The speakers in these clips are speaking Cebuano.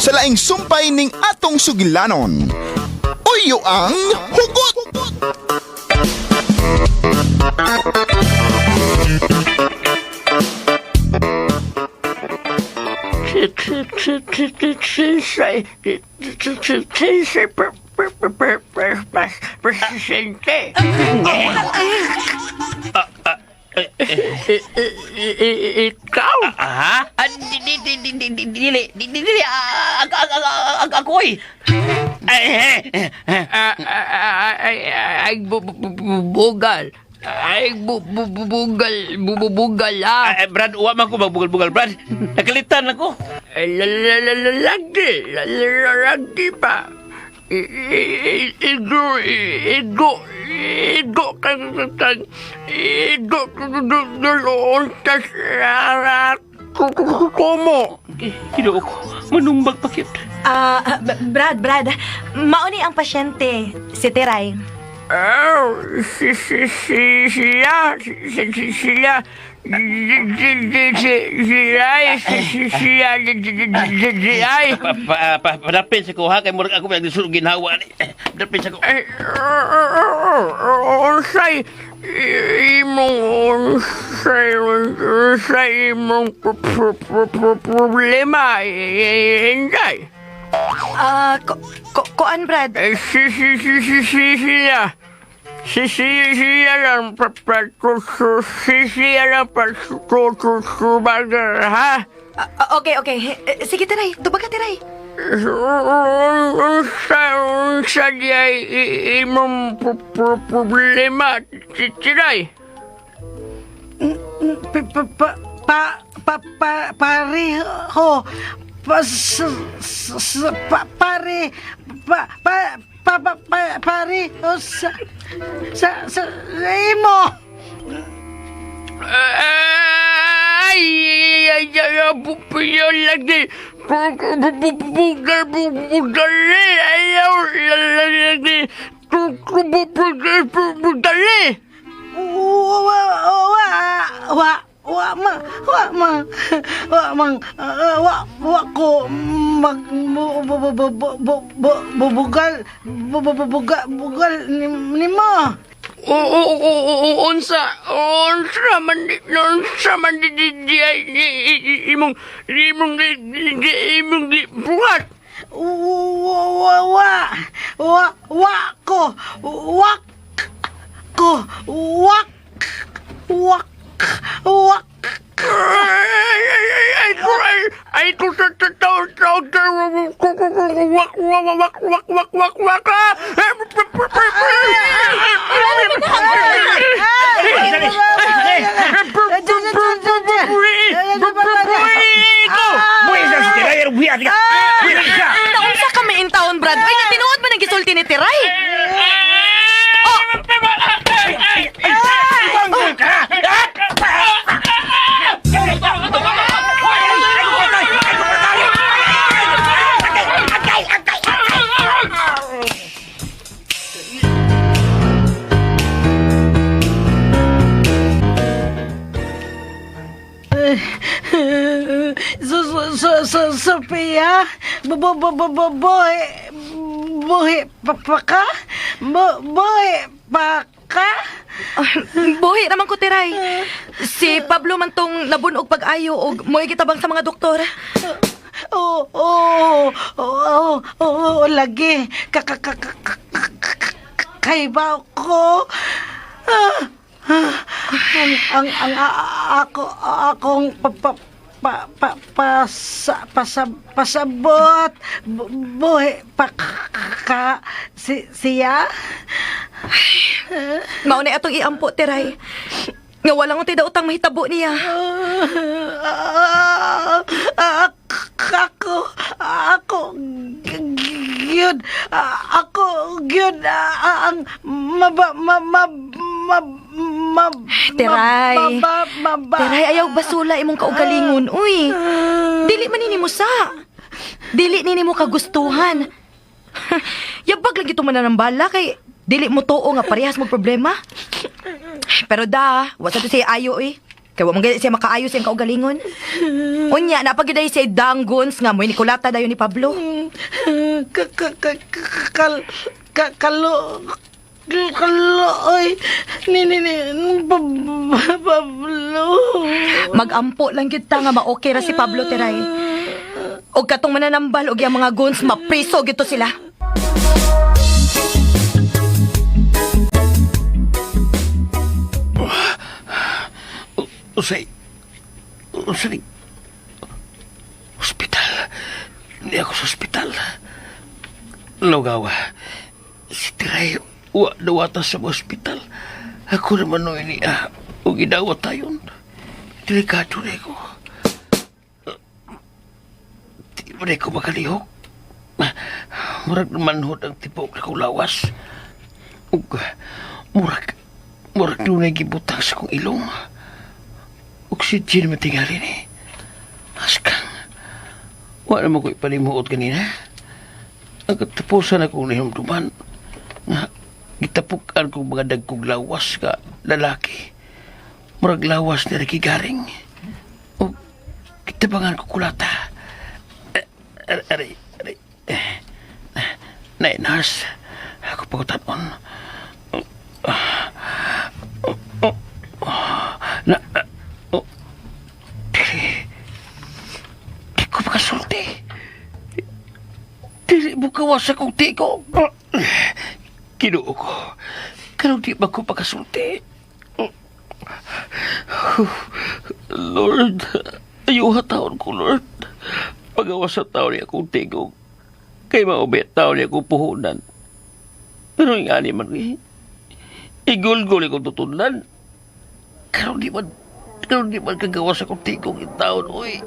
Sa laing sumpay ning atong sugilanon. Uyo ang hugot! Presidente. Ikaw? Ha? Ah, di, di, di, di, di, di, dili, di, di, dili, ah, ag, ag, ag, ag, ako'y. Ay, eh, eh, eh. Ay, ay, bugal. Ay, bugal, bubugal ah. Ah, eh, Brad, uwa man ko magbugal-bugal, Brad. Nakalitan ako. Lagi, lagi pa. Igo, igo, igo, kag, igo, tas, kumo. Ginoo ko, manumbag pakit. Ah, Brad, Brad, mauni ang pasyente, si Tiray. Oh, si, si, si, siya, si, si, siya, si, si, si, siya, si, si, siya, si, si, si, siya. Pa, pa, pa, padapin sa ko, ha? Kay murag ako pinagdisuro ginhawa ni. Padapin sa ko. Ay, unsay imong unsay unsay imong problema, Inday? Ah, kuan, Brad? Si si si si si siya. Si si siya lang pa pa si siya lang pa ha? Ah, ah, okay, okay. Eh, sige, Tiray. Tubag ka, Tiray. Unsa unsa di ay imong problema, Tiray? Pa pa pa pa pa pa pareho pa s, s, s, pa pare pa pa pa pa, pa pareho sa sa sa imo. Ay, ay, ay, ay, bubuyo lagi. Bugal, bugal, ayaw, lagi. Bugal, bugal. Wa wa wa wa ma wa ma wa mang wa wa ko mag bu bu bu bu bu bu bu bubugal bu bu bu bugal bugal nimo. Unsa, unsa man, unsa man di di di imong, imong, imong buhat. Wa wa wa wa wa ko wa ko wak wak wak. Ay, ay, ay, ay, ay, ko sa tao, tao, tao, wak, wak, wak, wak, wak, wak, wak, ah! Buwis na si Tiray, buwis ka. Buwis ka. Naunsa kami in town, Brad. Ay, nga tinuod man ang gisulti ni Tiray. So so so so Sophia, bu bu bu bu bu buhi buhi pa pa ka bu buhi pa ka. Ah, buhi naman ko, Tiray. Si Pablo man tong nabunog pag-ayo og mo'y gitabang sa mga doktor. Oo, oo, oo, oo, lagi. Ka, ka, ka, ka, ka, kay ba ko? Ah, ah, ang, ang, ang, ako, akong pa, pa, pa, pa, pasa, pasa, pasabot, buhi, pa, ka, si, siya? Mao na atong iampo, Tiray. Nga walang untay daw utang mahitabo niya. Ah, ah, ako, ako, gyud, ako, gyud, ang maba, ma, ma, ma, ma, Tiray. maba, maba. Tiray, ayaw basula imong kaugalingon, uy. Dili man nini mo sa. Dili nini mo kagustuhan. Yabag lang ito mananambala kay dili mo tuo nga parehas mo problema. Pero da, wa sa to say ayo eh. Kay wa man gani siya makaayos iyang kaugalingon. Unya, napagiday siya danggons nga mo'y Nicolata dayon ni Pablo. Ka ka ka ka- kal ka kalo kalo oy ni ni ni Pablo. Magampo lang gyud ta nga ma-okay ra si Pablo Teray. Og katong mananambal og iyang mga guns, mapriso gyud to sila. Usay. Usay. Hospital. Hindi ako sa ospital. Lugawa. Si Tiray, wa dawata sa ospital. Ako naman no ini ah, o gidawat tayon. Delikado na ko. Di ba na ko makalihok? Murag manhod ang tibok na kong lawas. Ug murag dunay gibutang sa kong ilong. Oxygen matingali ni. Askang. Wa naman ko ipalimuot kanina. Ang katapusan akong nahimduman nga gitapukan kong mga dagkong lawas ka lalaki. Murag lawas ni Ricky Garing. O kitabangan ko kulata. Aray, aray. Nay, nurse. Ako pagkutanon. Na, oh, dili. Di ko makasulti. Dili mo kawas akong tiko. Kinuo ko. Karon di ba ko makasulti? Lord, ayuha taon ko, Lord. Pagawas sa taon niya akong tigog. Kay maubit taon niya akong puhunan. Pero yung ani man, eh, igulgol akong tutudlan. Karon di man kagawa sa kong tigong yung taon, uy.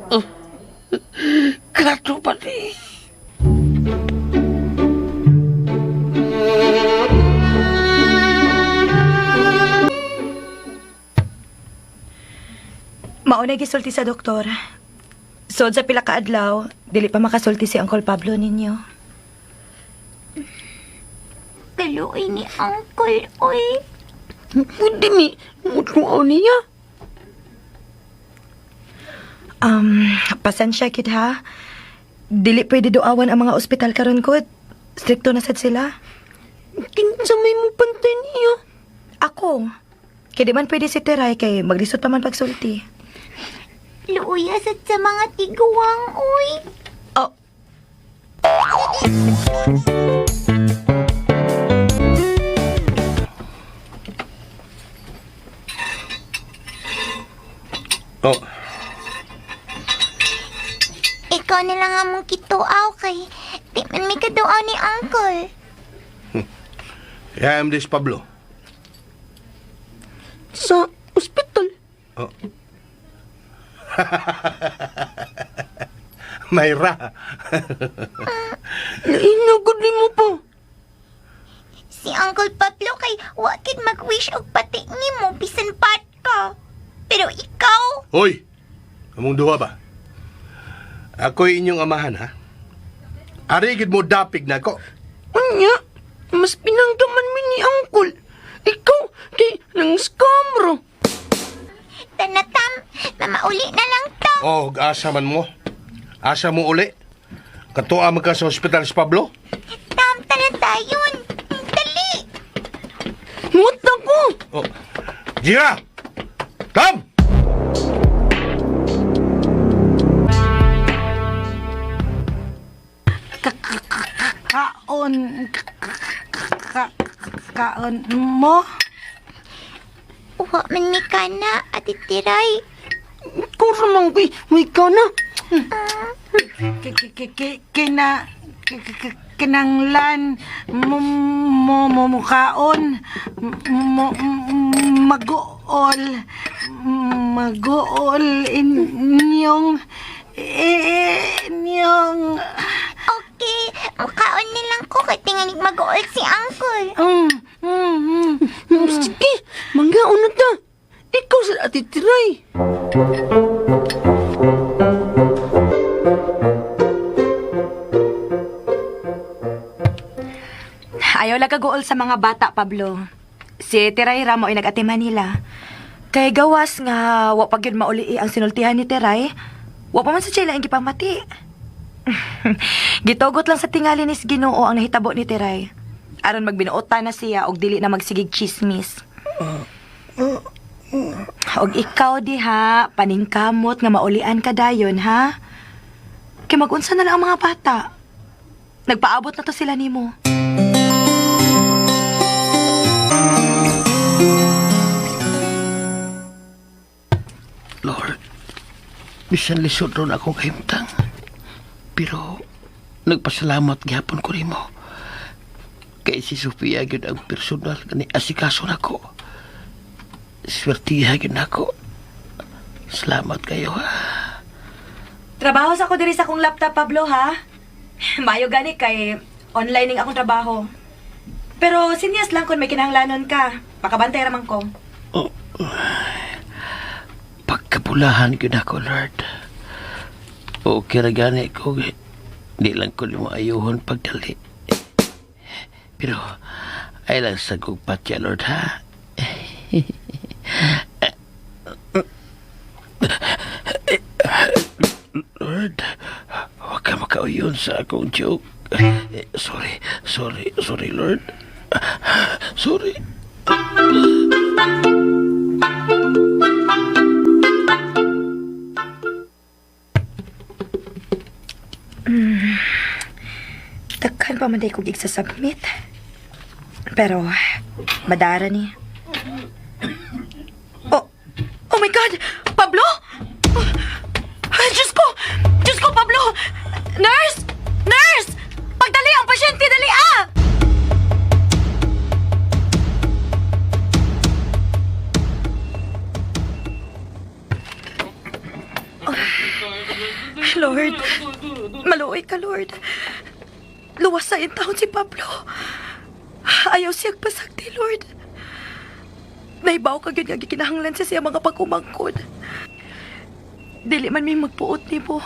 Oh, kato pa ni. Maunay gisulti sa doktor. Sod sa pila ka adlaw, dili pa makasulti si Uncle Pablo ninyo. Kaluoy ni Uncle, oy. Pwede mi, mutuaw niya. Pasensya kid ha. Dili pwede duawan ang mga ospital karon kod. Strikto na sad sila. Kinsa may mo pantay niya. Ako. Kay di man pwede si Teray kay maglisod pa man pagsulti. Luoy sad sa mga tiguang, oy. Oh. Oh, Ikaw na lang among kituaw kay di man mi kaduaw ni Uncle. I am this Pablo. Sa ospital. Oh. Mayra. Lainagod ni mo pa. Si Uncle Pablo kay wa kid mag-wish og pati nimo bisan pat ka. Pero ikaw, Hoy! Among duha ba? Ako'y inyong amahan, ha? Arigid mo dapig na ko. Unya, mas pinanggaman mi ni Uncle. Ikaw, kay nang scam ro. tanatam, mamauli na lang to. Oh, asa man mo. Asa mo uli. Katuwa man ka sa ospital si Pablo. Tam, tanatayon. Dali. Muta ko. Oh. Gina! Tam! Kaon ka, kaon mo. Wa man mi kana, Ate Tiray. Ikaw ramang kay, may ka na. Ki- ki- ki- ki- Kina ki- ki- kinanglan mo mo mo mukaon mo maguol maguol inyong inyong Okay, mukaon na lang ko kay tingalig mag-uol si Uncle. mm, mm, mm. Sige, manggaon na ta. Ikaw sa Ate Tiray. Ayaw lang kaguol sa mga bata, Pablo. Si Teray Ramo ay nag-ate Manila. Kay gawas nga wa pa gyud mauli ang sinultihan ni Teray, wa pa man sa siya ang gipamati. Gitugot lang sa tingali ni Ginoo ang nahitabo ni Teray. Aron magbinuotan na siya og dili na magsigig chismis. Og ikaw diha, paningkamot nga maulian ka dayon, ha? Kay magunsa na lang ang mga bata. Nagpaabot na to sila nimo. Lord, bisan lisod ron akong kahimtang. Pero nagpasalamat gihapon ko nimo. Kay si Sofia gyud ang personal kani asikaso nako. Swertiha gyud nako. Salamat kayo ha. Trabaho sa ko diri sa akong laptop, Pablo, ha? Mayo gani kay online ning akong trabaho. Pero sinyas lang kung may kinahanglanon ka. Makabantay raman ko. Oh. Pagkapulahan gyud ako, Lord. Okay ra gani ko. Di lang ko nimo ayuhon pagdali. Pero ay lang sa kong patya, Lord, ha? Lord, huwag ka makauyon sa akong joke. Sorry, sorry, sorry, Lord. Sorry. Daghan pa man day kog igsa-submit. Pero madara ni. Oh, oh my God! Pablo! Oh, ay, Diyos ko! Diyos ko, Pablo! Nurse! Nurse! Pagdali ang pasyente, dali ah! Oh, Lord, maluoy ka, Lord. Luwas sa taon si Pablo. Ayaw siyang pasagdi, Lord. Naibaw ka gyud nga gikinahanglan siya sa iyang mga pagkumangkod. Dili man may magpuot nimo.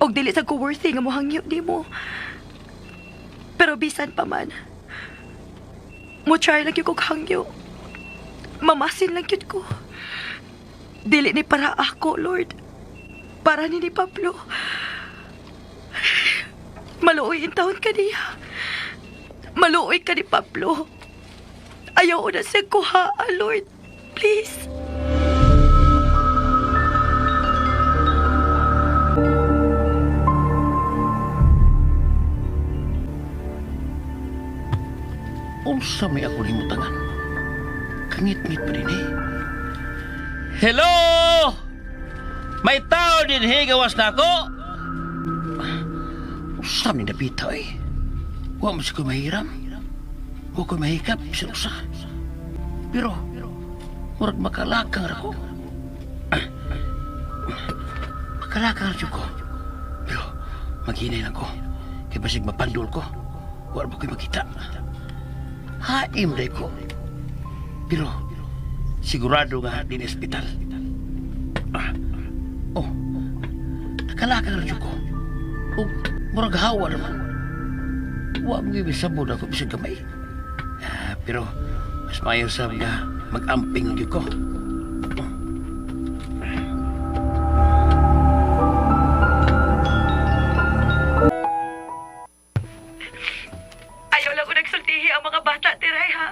Og dili sa ko worthy nga mohangyo nimo. Pero bisan pa man. Mo try lang gyud kog hangyo. Mamasin lang gyud ko. Dili ni para ako, Lord. Para ni Pablo. Maluoy in taon ka niya. Maluoy ka ni Pablo. Ayaw na siya kuha, Lord. Please. Unsa may ako himutangan? Kangit-ngit pa din eh. Hello! May tao din gawas na ako! Unsa may napita eh. Wa mo siya ko mahiram. Wa ko mahikap sa usa. Pero, murag makalakang ra ko. Makalakang ra ko. Pero, maghinay lang ko. Kay basig mapandol ko. Wa ba ko'y makita. Haim day ko. Pero sigurado nga din ospital. Ah. Oh. Nakalakang ra jud ko. Og murag hawa naman. Wa mo gibisabod ako bisag gamay. Ah, pero mas maayo sab nga mag-amping lang jud ko. Ayaw lang ko nagsultihi ang mga bata, Tiray, ha?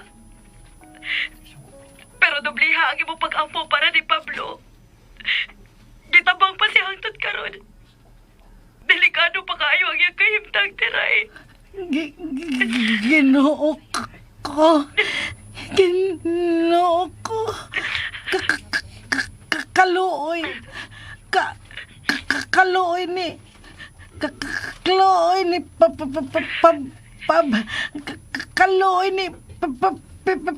Pero dobliha ang imong pag-ampo para ni Pablo. Gitabang pa si hangtod karon. Delikado pa kaayo ang iyang kahimtang, Tiray. Ginoo ko. Ginoo ko. Kaluoy. Kaluoy ni. Kaluoy ni pa pa pa pa pa kaluoy ni pa pa pa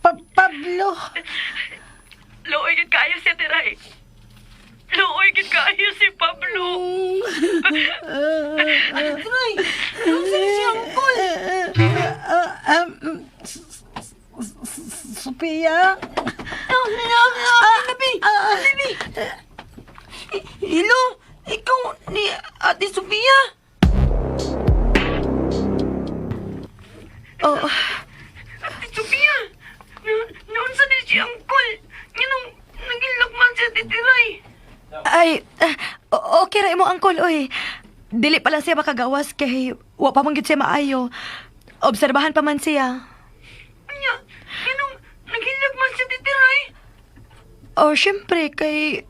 pa Pablo. Luoy gid kaayo siya, Tiray. Luoy gid kaayo si Pablo. Troy, ano si Uncle? Sophia? Labi! Labi! Hello? Ikaw ni Ate Sofia? Oh, Ate Sofia! Noon sa ni si Uncle? imong angkol, oy. Dili pa lang siya makagawas kay wa pa man gyud siya maayo. Obserbahan pa man siya. Nya, anong naghilak man si Titi Ray? Oh, syempre kay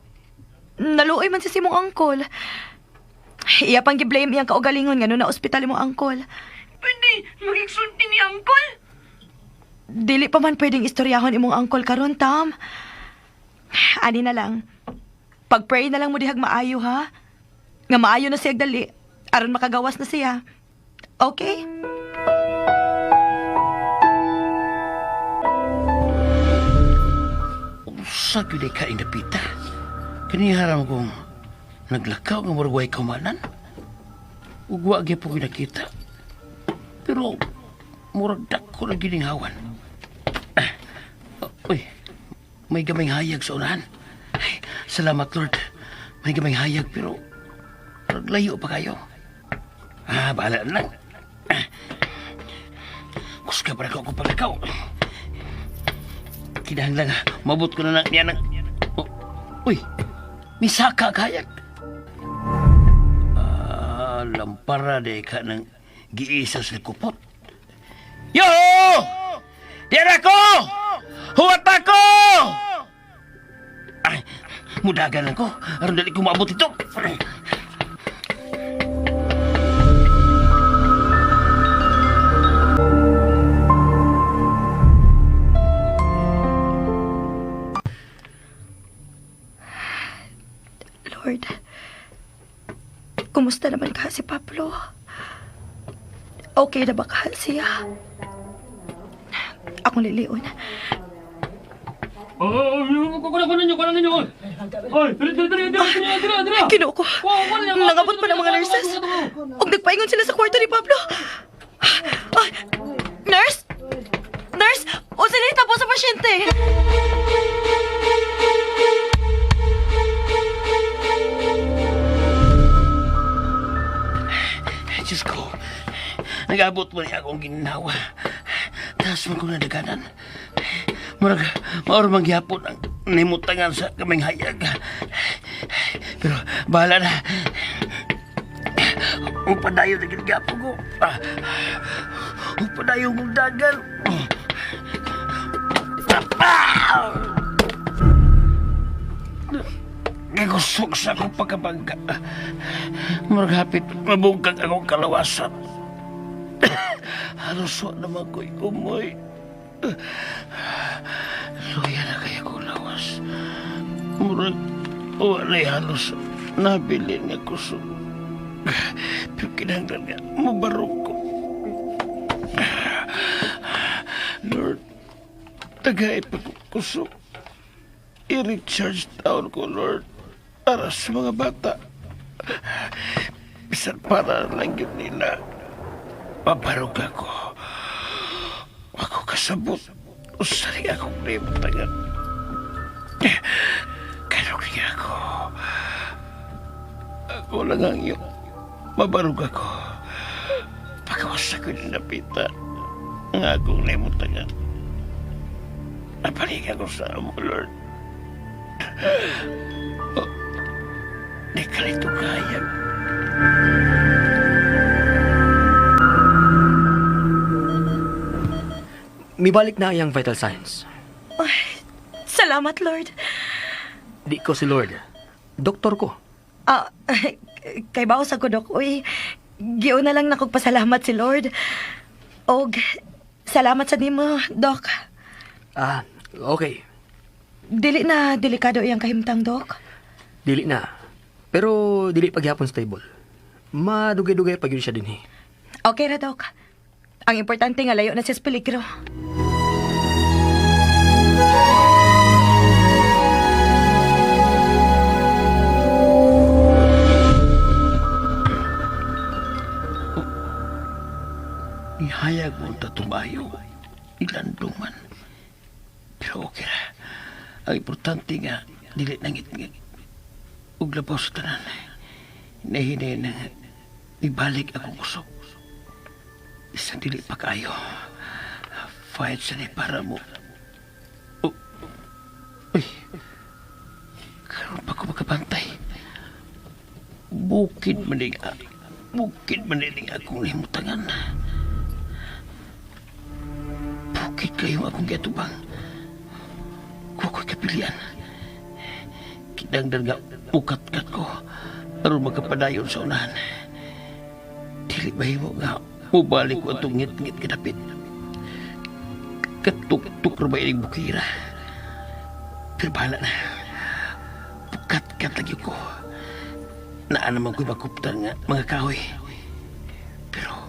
naluoy man siya sa imong angkol. Iya pang gi-blame iyang kaugalingon ngano na ospital imong angkol. Pwede magigsulti ni Uncle? Dili pa man pwedeng istoryahon imong angkol karon, Tam. Ani na lang. Pag-pray na lang mo dihag maayo, ha? Nga maayo na siya dali. Aron makagawas na siya. Okay? Usa gyud ay kaing dapita. Kani haram kong naglakaw nga murag way kaumanan. Ug wa gyapon ko nakita. Pero murag dako na gyud ning hawan. Ah, uy, may gamay hayag sa unahan. Ay, salamat Lord. May gamay hayag pero murag layo pa kayo. Ah, bahala na lang. Ah, kusga para ko akong paglakaw. Kinahanglan mabot ko na lang niya ng... Oh, uy, may saka kayag. Ah, lampara de ka ng giisa sa kupot. Yo! Diyan ako! Huwat ako! Ay, mudagan lang ko. Aron dali ko maabot ito. Lord, kumusta naman ka si Pablo? Okay na ba ka siya? Akong lilion. Ginoo ko. Nangabot pa ng mga nurses. Ug nagpaingon sila sa kwarto ni Pablo. Ay, nurse? Nurse? Unsa na tapos sa pasyente? Diyos ko, nag-abot mo niya akong ginawa. Taas man ko nadaganan. Murag, maor mangyapon ang nimutangan sa kaming hayag. Pero bahala na. Upadayo na ginagapon ko. Upadayo mong dagan. Ah! Gagusok sa akong pagkabangga. Murag hapit, mabungkag akong kalawasan. Halos wa naman ko'y umoy. Luya na kaya kong lawas. Murag, wala'y halos nabilin nga kusog. Pero kinahanglan nga, mabarog ko. Lord, tagay pa ko kusog. I-recharge taon ko, Lord, para sa mga bata. Bisan para lang yun nila. Mabarog ako. Ako kasabot. Usari akong limutangan. Kanok niya ako. Ako lang ang iyong. Mabarog ako. Pagawas ako ni napita. Ang akong limutangan. Napalik ako sa amo, Lord. Oh, di ka nito kaya. Mibalik na iyang vital signs. Ay, salamat, Lord. Di ko si Lord. Doktor ko. Ah, kay bao sa ko, Dok. Uy, giuna lang nakog pasalamat si Lord. Og, salamat sa nimo, Dok. Ah, okay. Dili na delikado iyang kahimtang, Dok. Dili na. Pero dili paghapon stable. Madugay-dugay pa gyud siya dinhi. Okay ra, Dok. Ang importante nga layo na siya sa peligro. Ihayag mo ang tatumayo. Ilandong man. Pero okay ra. Ang importante nga, dili nangit-ngit. Ug labaw sa tanan. Nahinay na ibalik akong kusog. Isang dili pa kayo. Fight sa ni para mo. Oh. Uy. Karon pa ko makabantay. Buk Bukid man ning bukid man ning akong limutangan. Bukid kayo akong giatubang. Wa ko'y kapilian. Kinahanglan nga ukat-kat ko aron makapadayon sa unahan. Dili mahimo nga mubalik ko atong ngit-ngit kadapit. Katuk-tuk ra ba ining bukira? Pero bahala na. Bukat-kat lagi ko. Naa naman ko'y makuptan nga mga kahoy. Pero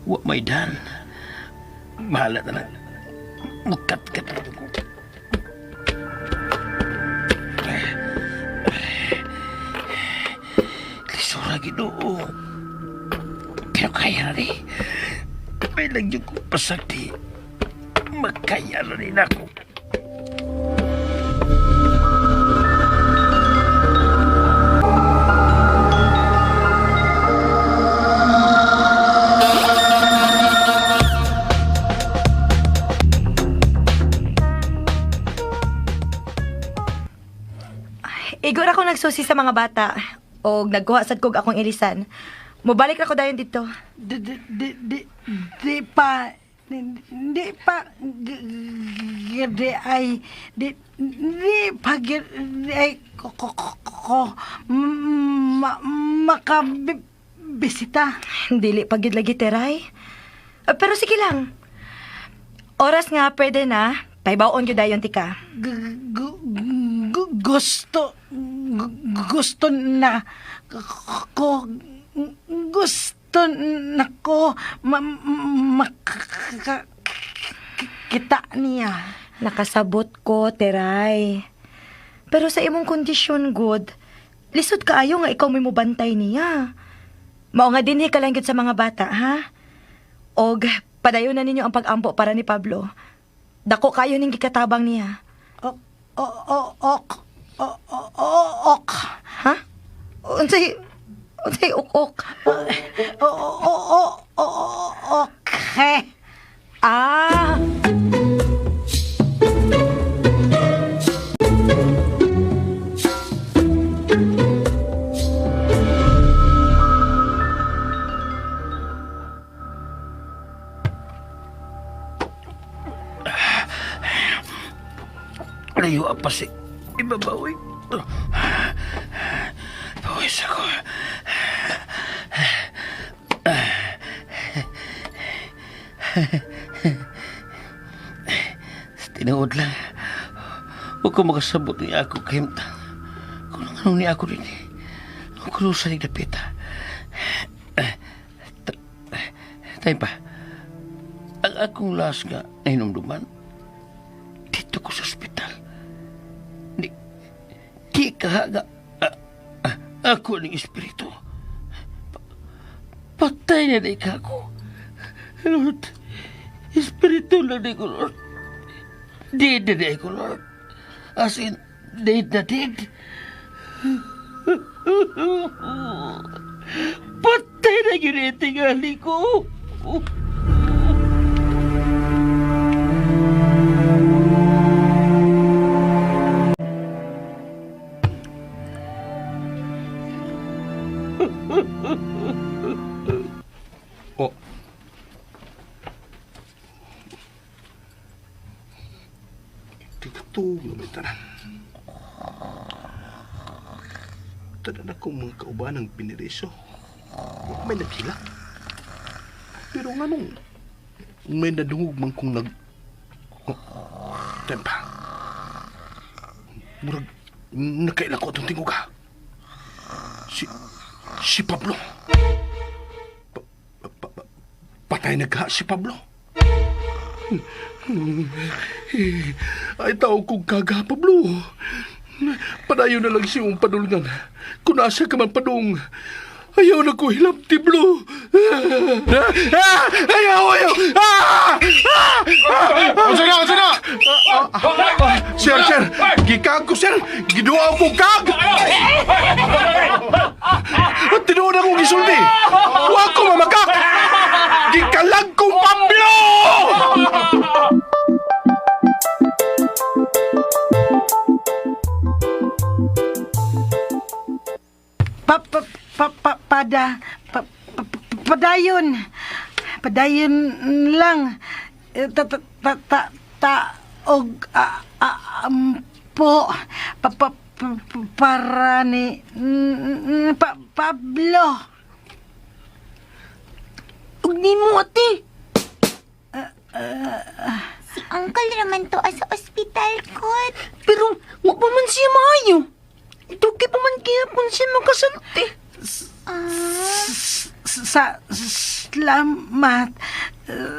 wa may dan. Bahala na lang. Bukat-kat lagi ko. Lisura Ginoo. Pero kaya na ni. May lang yung kong pasagdi. Makaya na rin ako. Igor ako nagsusi sa mga bata. O nagkuha sad kog akong ilisan. Mobalik ako dayon dito. Di, di, di, di, di pa, di, di pa, di ay, di, di pa, di ay, ko, ko, ko, ko, ma, makabisita. Dili pa gyud lagi teray. Pero sige lang. Oras nga pwede na, paybaon gyud dayon tika. Gusto, gusto na ko, gusto na ko makakita niya. Nakasabot ko, teray. Pero sa imong kondisyon, good, lisod kaayo nga ikaw may mobantay niya. Mao nga dinhi ka lang gyud sa mga bata, ha? Og padayon na ninyo ang pag-ampo para ni Pablo. Dako kayo ning gikatabang niya. Ok, ok, ok, ok. Ha? Unsay unsay ok-ok? O, o, o, o, okay. Ah! Layo pa si ibabaw eh. Pawis ako. Sa tinuod lang, huwag ko makasabot ni ako kahimtang. Kung ano ni ako din eh. Ang kuno sa ni dapita. Tayo pa. Ang akong last nga nahinumduman, dito ko sa ospital. Di, di kahaga ako ng espiritu. Patay na di ka ako. Lord, espiritu na di ko, Lord. Di na di ko, Lord. As in, dead na dead. Patay na yun tingali ko. Oh. Tigtug na may tanan. Tanan akong mga kauban ng piniriso. Wa may nagkila. Pero nga nung may nadungog man kong nag... Oh, tempa. Murag, nakaila ko itong tingog ha. Si Pablo. Patay na ka si Pablo. Ay, tao kong kaga, Pablo. Padayon na lang siyang padulngan. Kung nasa ka man padung, ayaw na ko hilamti, Blo. Ah! Ayaw, ayaw! Ah! Ah! Unsa na, unsa na? Sir, sir, gikag ko, sir. Giduaw ko kag! At tinuod akong gisulti. Wa ko mamakak! Gikalag kong Pablo! Pada pa, pa, pa- padayon. Padayon lang. Eh, Ta ta ta ta, ta og a, a, ampo pa, pa, pa, para ni pa, Pablo. Ug nimo, ate. Si Uncle raman to sa ospital kot. Pero wa pa man siya maayo. Dugay pa man gihapon siya makasulti. Ah, Sa salamat.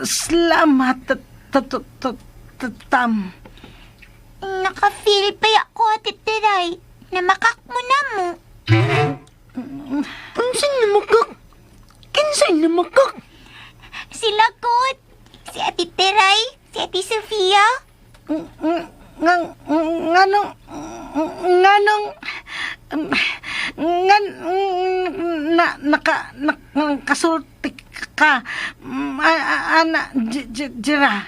Salamat ta, ta, ta, ta, ta- tam. naka-feel pa ako, Ate Teray. Namakak mo na mo. Unsa na makak? Kinsay na makak? Sila kot. Si Ate Teray, si Ate Sofia. Ngang nganong nganong ngan na naka nakasulti ka ana jira.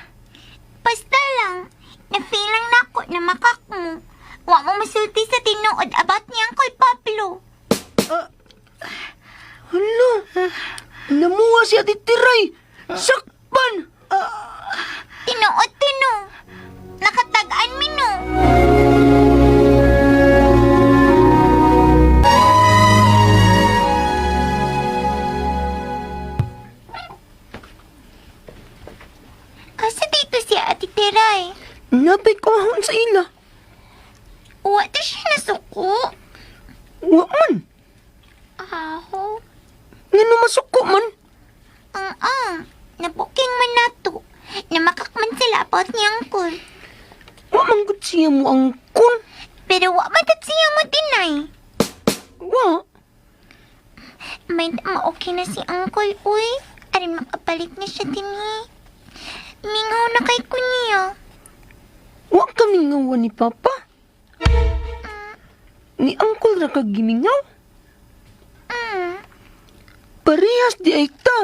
Basta lang, na-feel lang nako na makak mo. Wa mo masulti sa tinuod about ni Uncle Pablo. Hala, namuha si Ate Tiray. Sakpan! Tinuod tino. Nakatag-an mi no. Asa dito si Ate Teray? Napay ko ahon sa ila. Wa ta siya nasuko. Wa man. Aho. Ngano masuko man? Ang ang. Nabuking man nato. Namakakman sila about ni Uncle. Wa man gud siya mo ang kun. Pero wa man tat siya mo dinay. Wa. May ma-okay na si Uncle, uy. Arin makapalit na siya dinhi. Mingaw na kay ko niya. Wa kami ngawa ni Papa. Ni Uncle ra ka gimingaw. Parehas di ay ta.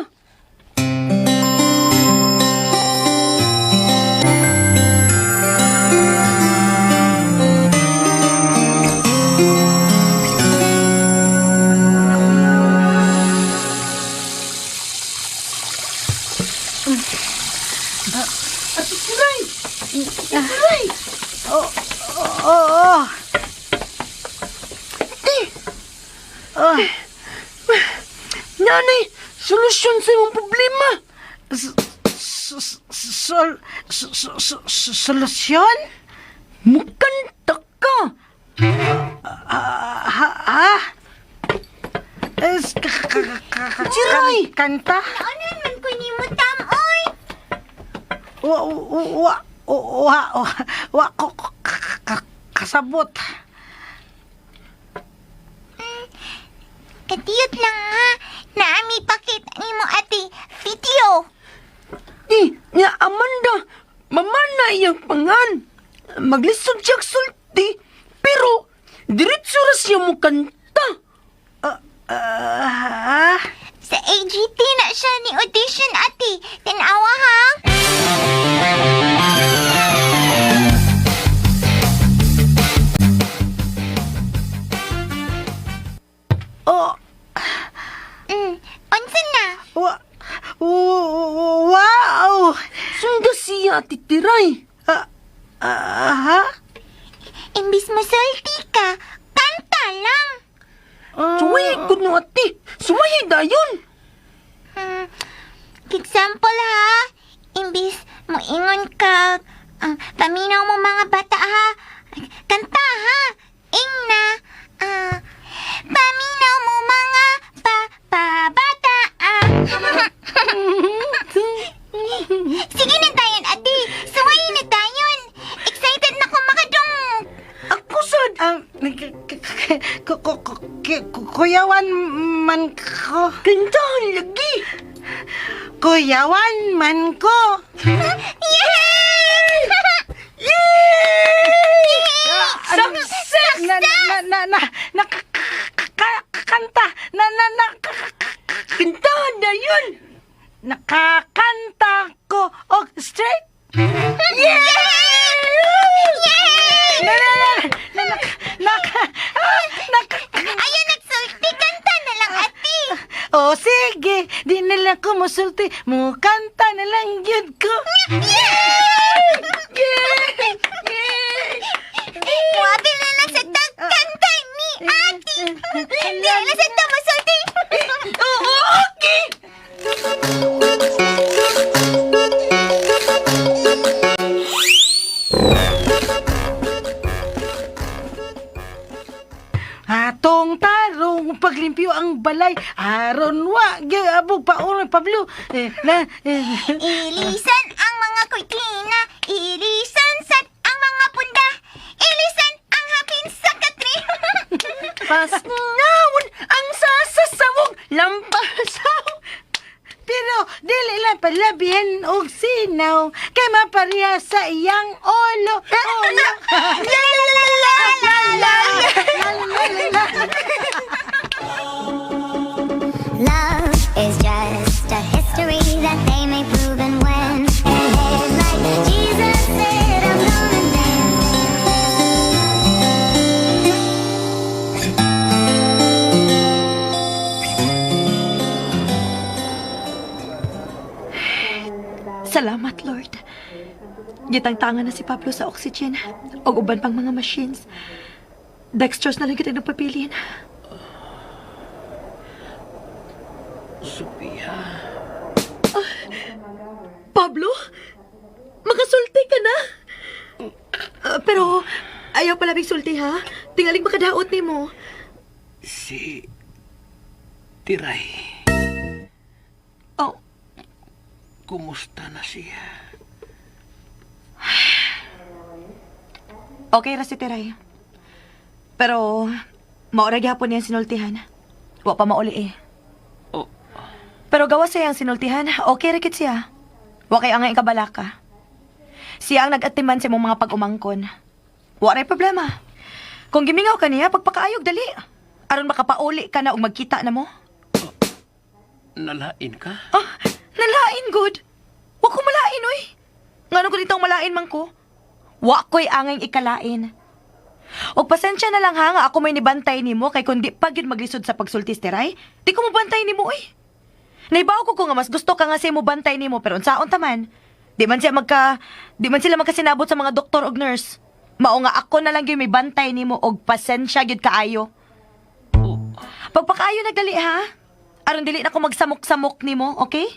Oo. Ti! Nanay, solusyon sa imong problema. Sol solusyon? Mukanta ka. Ha? Ha? Es, Jiray! Kanta? Ano man ko ni mo tam, oy? Wa wa wa wa wa ko kasabot. Katiyot lang ha. Naami pakita ni mo ate video. Di, nga Amanda, mamana iyang pangan. Maglisod siya sulti, pero diretso ra siya mo kanta. Ah, Sa AGT na siya ni audition ate. Tanawa ha. oh, Unsa na? wa, wow. Sunda siya Ate Tiray. Ah, ah, ha? Imbis mo sulti ka, kanta lang. Suway ko no ate, suway dayon. Example ha, imbis mo ingon ka, paminaw mo mga bata ha, kanta ha, ingna, paminaw mo mga pa, pa bata ah. Sige na tayon, ate, suwayin na tayon. Excited na ko makadung. Ako sad. Kuyawan man ko. Kantahan lagi. Kuyawan man ko. Yay! Yay! Success! Na na na na na nakakanta na na na Kantahan dayon. nakakanta ko og straight. Yay! Yay! Na na na na naka naka ah, naka Ayun, nagsulti. Kanta na lang, ate. Di na lang ko musulti, mukanta na lang gyud ko. Muapil na lang sa tagkantay ni ate. Di na lang sa tamasulti. Oo, okay. Atong tarong paglimpyo ang balay, aron wa gyud abog pa Pablo. Eh, na, eh. Ilisan ang mga kurtina, ilisan sad ang mga punda, ilisan ang hapin sa katri. Pasnawon ang sasasawog lampasaw. Pero dili lang palabihin og sinaw kay mapareha sa iyang olo. Olo. La la la la la la. La, la, la, la. Love is just a history that they may prove and when. And like Jesus said, I'm gonna dance. Salamat, Lord. Gitangtangan na si Pablo sa oxygen o uban pang mga machines. Dextrose na lang kita nagpapilin. Sophia. Pablo? Makasulti ka na! Pero ayaw pala sulti ha. Tingaling makadaot ni mo. Si Tiray. Oh, Kumusta na siya? okay ra si Teray. Pero maura gyapon niyang sinultihan. Wa pa mauli eh. Oh, Pero gawa siya ang sinultihan, okay ra kit siya. Wa kay angay kabalaka. Siya ang nag-atiman sa imong mga pag-umangkon. Wa ray problema. Kung gimingaw ka niya, pagpakaayog dali. Aron makapauli ka na og magkita na mo. Nalain ka? Ah, nalain good. Wa ko malain oy. Ngano ko ditong malain man ko? Wa ko'y angay ikalain. Og pasensya na lang ha nga ako may nibantay nimo kay kundi pag yun maglisod sa pagsultis teray, di ko mobantay nimo oy. Naibaw ko ko nga mas gusto ka nga sa mo bantay nimo pero unsaon ta man. Di man sila magkasinabot sa mga doktor og nurse. Mao nga ako na lang gyud may bantay nimo og pasensya gyud kaayo. Oh, Pagpakaayo nagdali ha. Aron dili na ko magsamok-samok nimo, okay?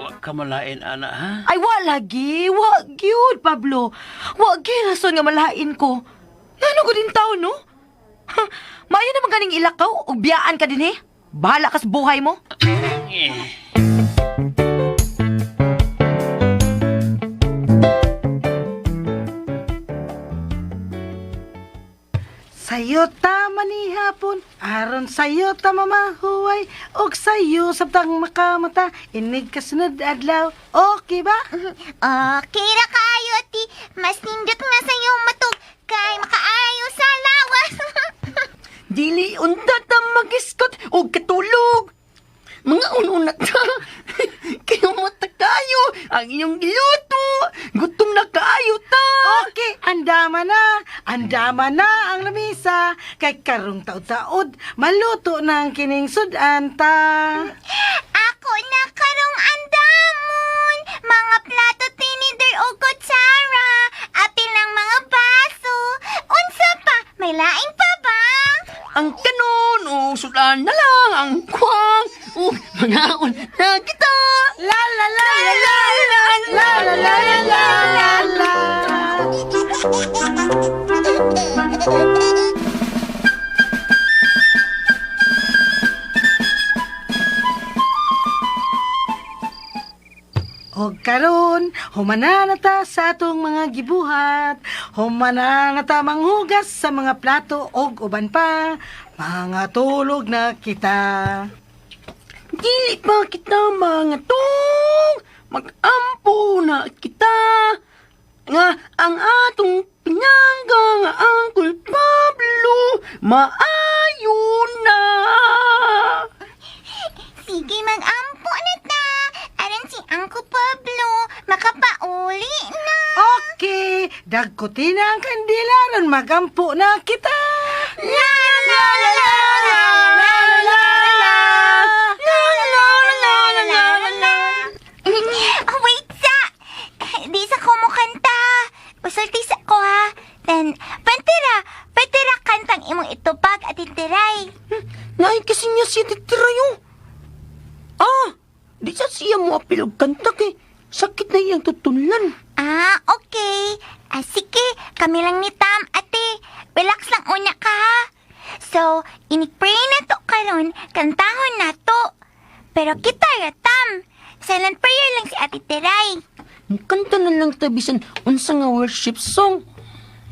wa ka malain, ana, ha? Ay, wa lagi. Wa gyud, Pablo. Wa gyud rason nga malain ko. Ngano ko din tao, no? Ha, maayo naman ganing ilakaw ug biyaan ka din eh. Bahala ka sa buhay mo. Eh. Sayo ta manihapon, aron sayo ta mamahuway, og sayo sabtang makamata, inig kasunod adlaw. Okay ba? Okay ra kayo, ti. Mas nindot nga sa iyong matug kay makaayo sa lawas. Dili unta ta magiskot og katulog. Mga ununa ta. Kayo mata kayo ang inyong giluto. Gutom na kaayo ta. Okay, andama na. Andama na ang lamisa. Kay karong taod-taod, maluto na ang kining sudan ta. Ako na karong andamon. Mga plato, tinidor o kutsara. Apil ng mga baso. Unsa pa? May laing pa ba? Ang kanon o sudan na lang ang kwang. O mangaon na kita. La la la la la la la la la la la. Og karon, humana na ta sa atong mga gibuhat. Humana na ta manghugas sa mga plato og uban pa. Mga tulog na kita. Dili pa kita mga tong magampo na kita nga ang atong pinangga nga Uncle Pablo maayo na. Sige, mag-ampo na ta. Aron si Uncle Pablo makapauli na. Okay, dagkutin na ang kandila ron magampo na kita. La la la la la La la la la. And pantira, pantira kantang imong itupag at itiray. Naay kasi niya siya titirayo. Ah, di sa siya mo apil og kanta kay sakit na iyang tutunlan. Ah, okay. Ah, sige, kami lang ni Tam, ate. Relax lang una ka, ha? So, inig-pray na to karon, kantahon na to. Pero kita ra, Tam. Silent prayer lang si Ate Teray. Kanta na lang tabisan unsa nga worship song.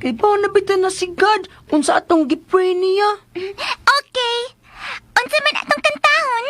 Kay ba nabita na si God unsa atong gipray niya. Okay. Unsa man atong kantahon?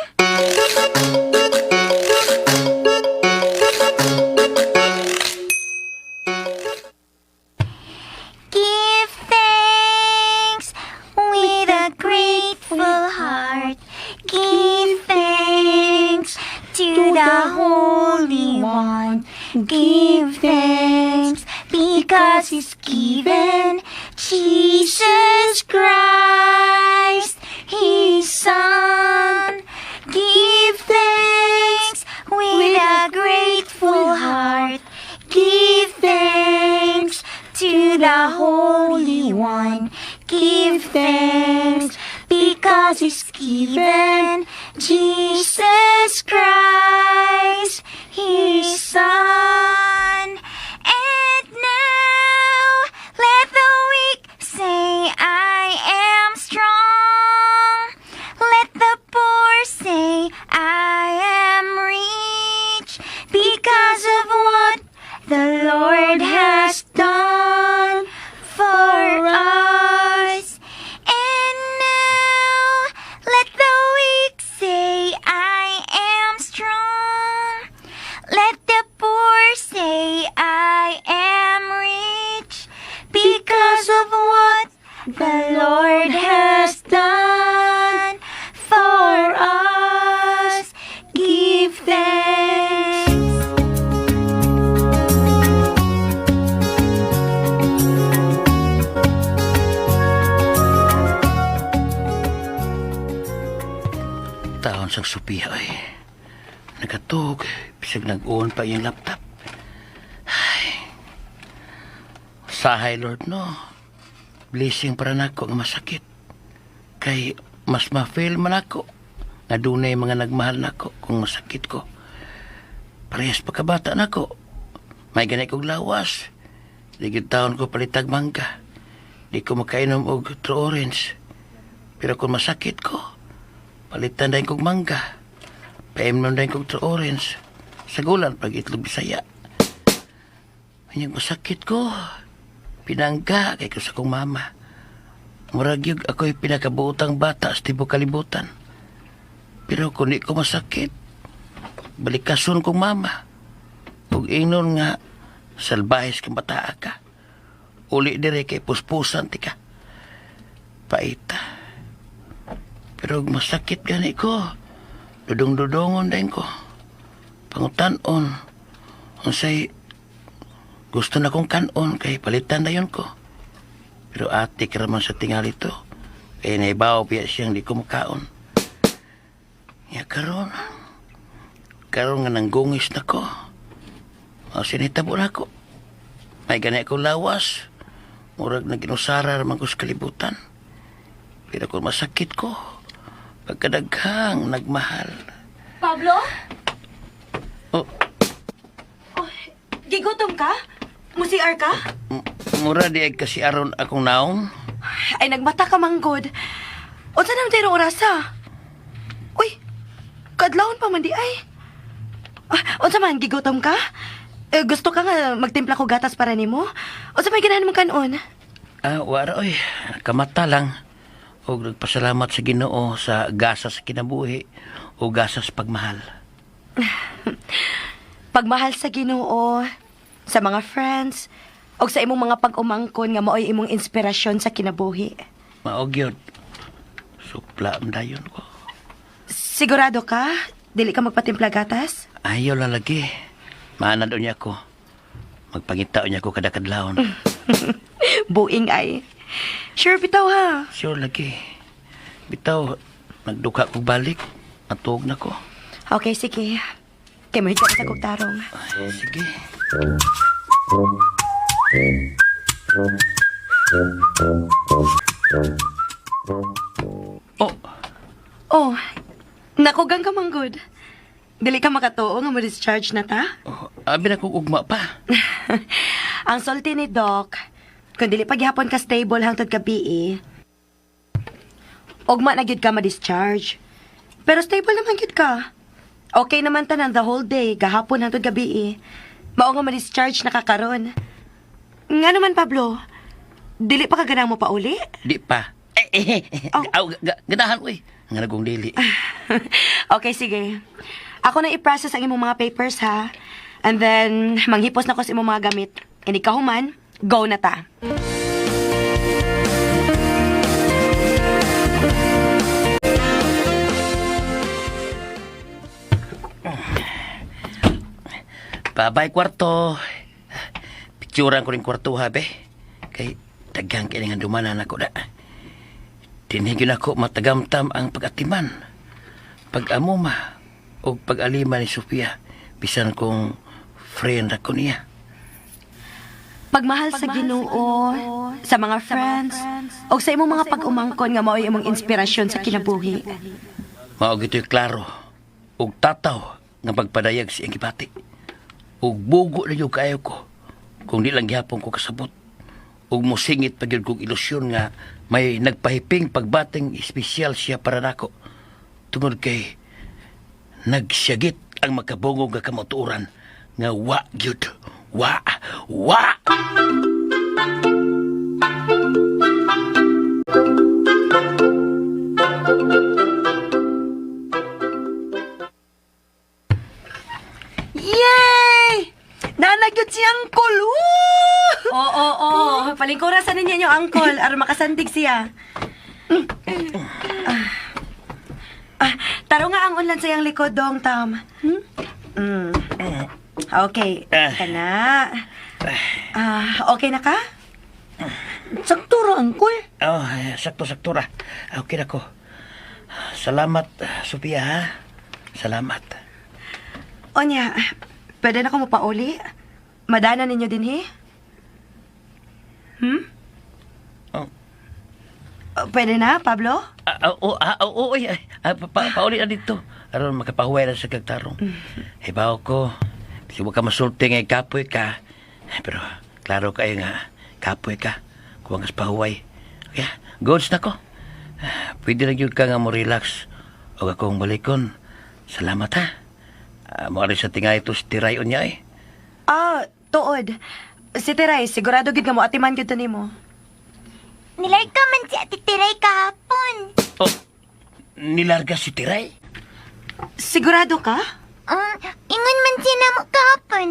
Give thanks with a grateful heart. Give thanks to the Holy One. Give thanks because He's given Jesus Christ, His Son. Give thanks with a grateful heart. Give thanks to the Holy One. Give thanks because He's given Jesus Christ, His Son. And now let the weak say, I am strong. Let the poor say, I am rich because of what the Lord has done for us. And now let the weak say, I am strong. Let the poor say, I am rich because of what the Lord has done for us. Give thanks. Taon sa Sophia ay. Nakatug, bisag nag-on pa iyang laptop. Ay. Sahay, Lord, no. Blessing para nako nga masakit. Kay mas ma-feel man ako nga dunay mga nagmahal nako kung masakit ko. Parehas pagkabata nako. May ganay kog lawas. Di gyud taon ko palitag mangga. Di ko makainom og true orange. Pero kung masakit ko, palitan dahil kog mangga. Paimnom dahil kog true orange. Sagulan pag itlog Bisaya. Kanyang masakit ko. Pinangga kay ko sa kong mama. Murag yun ako'y pinakabuotang bata sa tibok kalibutan. Pero kung di ko masakit, balikason kong mama. Ug ingnon nga, salbahis kang bataa ka. Uli dire kay puspusan ti ka. Paita. Pero masakit gani ko. Dudong-dudongon din ko. Pangutanon. Unsay gusto na kong kanon kay palitan na yun ko. Pero ate ka raman sa tingali to. Kaya naibaw piya siyang di ko makaon. Ya karon. Karon nga nanggungis na ko. O sinitabo na ko. May gani akong lawas. Murag na ginusara raman ko sa kalibutan. Pero kung masakit ko, pagkadaghang nagmahal. Pablo? Oh, Gigutom ka? Musiar ka? Mura di ay kasi aron akong naong. Ay, nagmata ka manggod. Unsa naman tayo orasa? Uy, kadlawon pa man di ay. Ah, unsa man, gigutom ka? Eh, gusto ka nga magtimpla ko gatas para nimo? Unsa may ganahan mong kanon? Ah, wara oy, kamata lang. Og nagpasalamat sa Ginoo sa gasa sa kinabuhi o gasa sa pagmahal. Pagmahal sa Ginoo, sa mga friends, og sa imong mga pag-umangkon nga maoy imong inspirasyon sa kinabuhi. Maog yun. Supla ang dayon ko. Sigurado ka? Dili ka magpatimpla gatas? Ayaw lang lagi. Maanad niya ako. Magpangitao niya ako kada kadlawon. Buing ay. Sure bitaw ha. Sure lagi. Bitaw, nagduka kog balik. Natuog na ko. Okay, sige. Kay mo ka sa kog tarong. Ay, sige. Dili ka makatuo nga mo-discharge na ta? Oh, abi na kong ugma pa. Ang sulti ni Doc, kung dili paghapon ka stable hangtod gabi eh, ugma na gyud ka ma-discharge. Pero stable naman gyud ka. Okay naman tanan the whole day, gahapon hangtod gabi eh. Mao nga ma-discharge na ka karon. Nga naman, Pablo, dili pa ka ganang mo pauli? Di pa. Eh, eh, eh. Oh. Aw, ganahan, uy. Nga nagong dili. Okay, sige. Ako na i-process ang imong mga papers, ha? And then, manghipos na ko sa imong mga gamit. Inig ka human, go na ta. Babay, kwarto. Picturean ko rin kwarto, ha, be. Kay, daghang kailangan dumanan ako da. Dinhigyon ako matagamtam ang pag-atiman, pag-amuma, o pag-alima ni Sofia. Bisan kong friend ako niya. Pagmahal sa Ginoo, sa mga friends, o sa imong mga pag-umangkon nga mao'y imong inspirasyon sa kinabuhi. Mao gito'y klaro ug tataw nga pagpadayag sa iyang gibati. Ug bugo na gyud kaayo ko kung di lang gihapon ko kasabot. Ug mosingit pa gyud kog ilusyon nga may nagpahiping pagbating espesyal siya para nako. Tungod kay nagsyagit ang makabungog nga kamatuoran nga wa gyud wa wa. Yay! Nanagyod si Uncle! Woo! Oo, oo, oo. Palingkura sa ninyo yung angkol aron makasandig siya. Ah. Ah, taro nga ang unlan sa iyang likod dong, Tam. Mm. Okay, Ah. kana. Ah, okay na ka? Sakto ra, Uncle. Oh, sakto-sakto ra. Okay na ko. Salamat, Sophia, ha? Salamat. Onya, pwede na ko mapauli? Madana ninyo din, he? Hmm? Oh. Pwede na, Pablo? Ah, ah, oh, ah, oh, oh, ay, ay, ah, pauli na dito. Aron makapahuway na sa kagtarong. Hibaw ko, kasi huwag ka masulti ngay kapoy ka. Pero, klaro kayo nga, kapoy ka. Kuwang kas pahuway. Kaya, goods na ko. Ah, pwede na yun ka nga mo relax. O akong balikon. Salamat ha. Ah, mo rin sa tingay ito si Tiray niya eh. Ah, tuod. Si Teray, sigurado gid nga mo atiman gid to nimo. Nilarga man si Ate Tiray kahapon. Oh, nilarga si Tiray? Sigurado ka? Ingon man siya namo kahapon.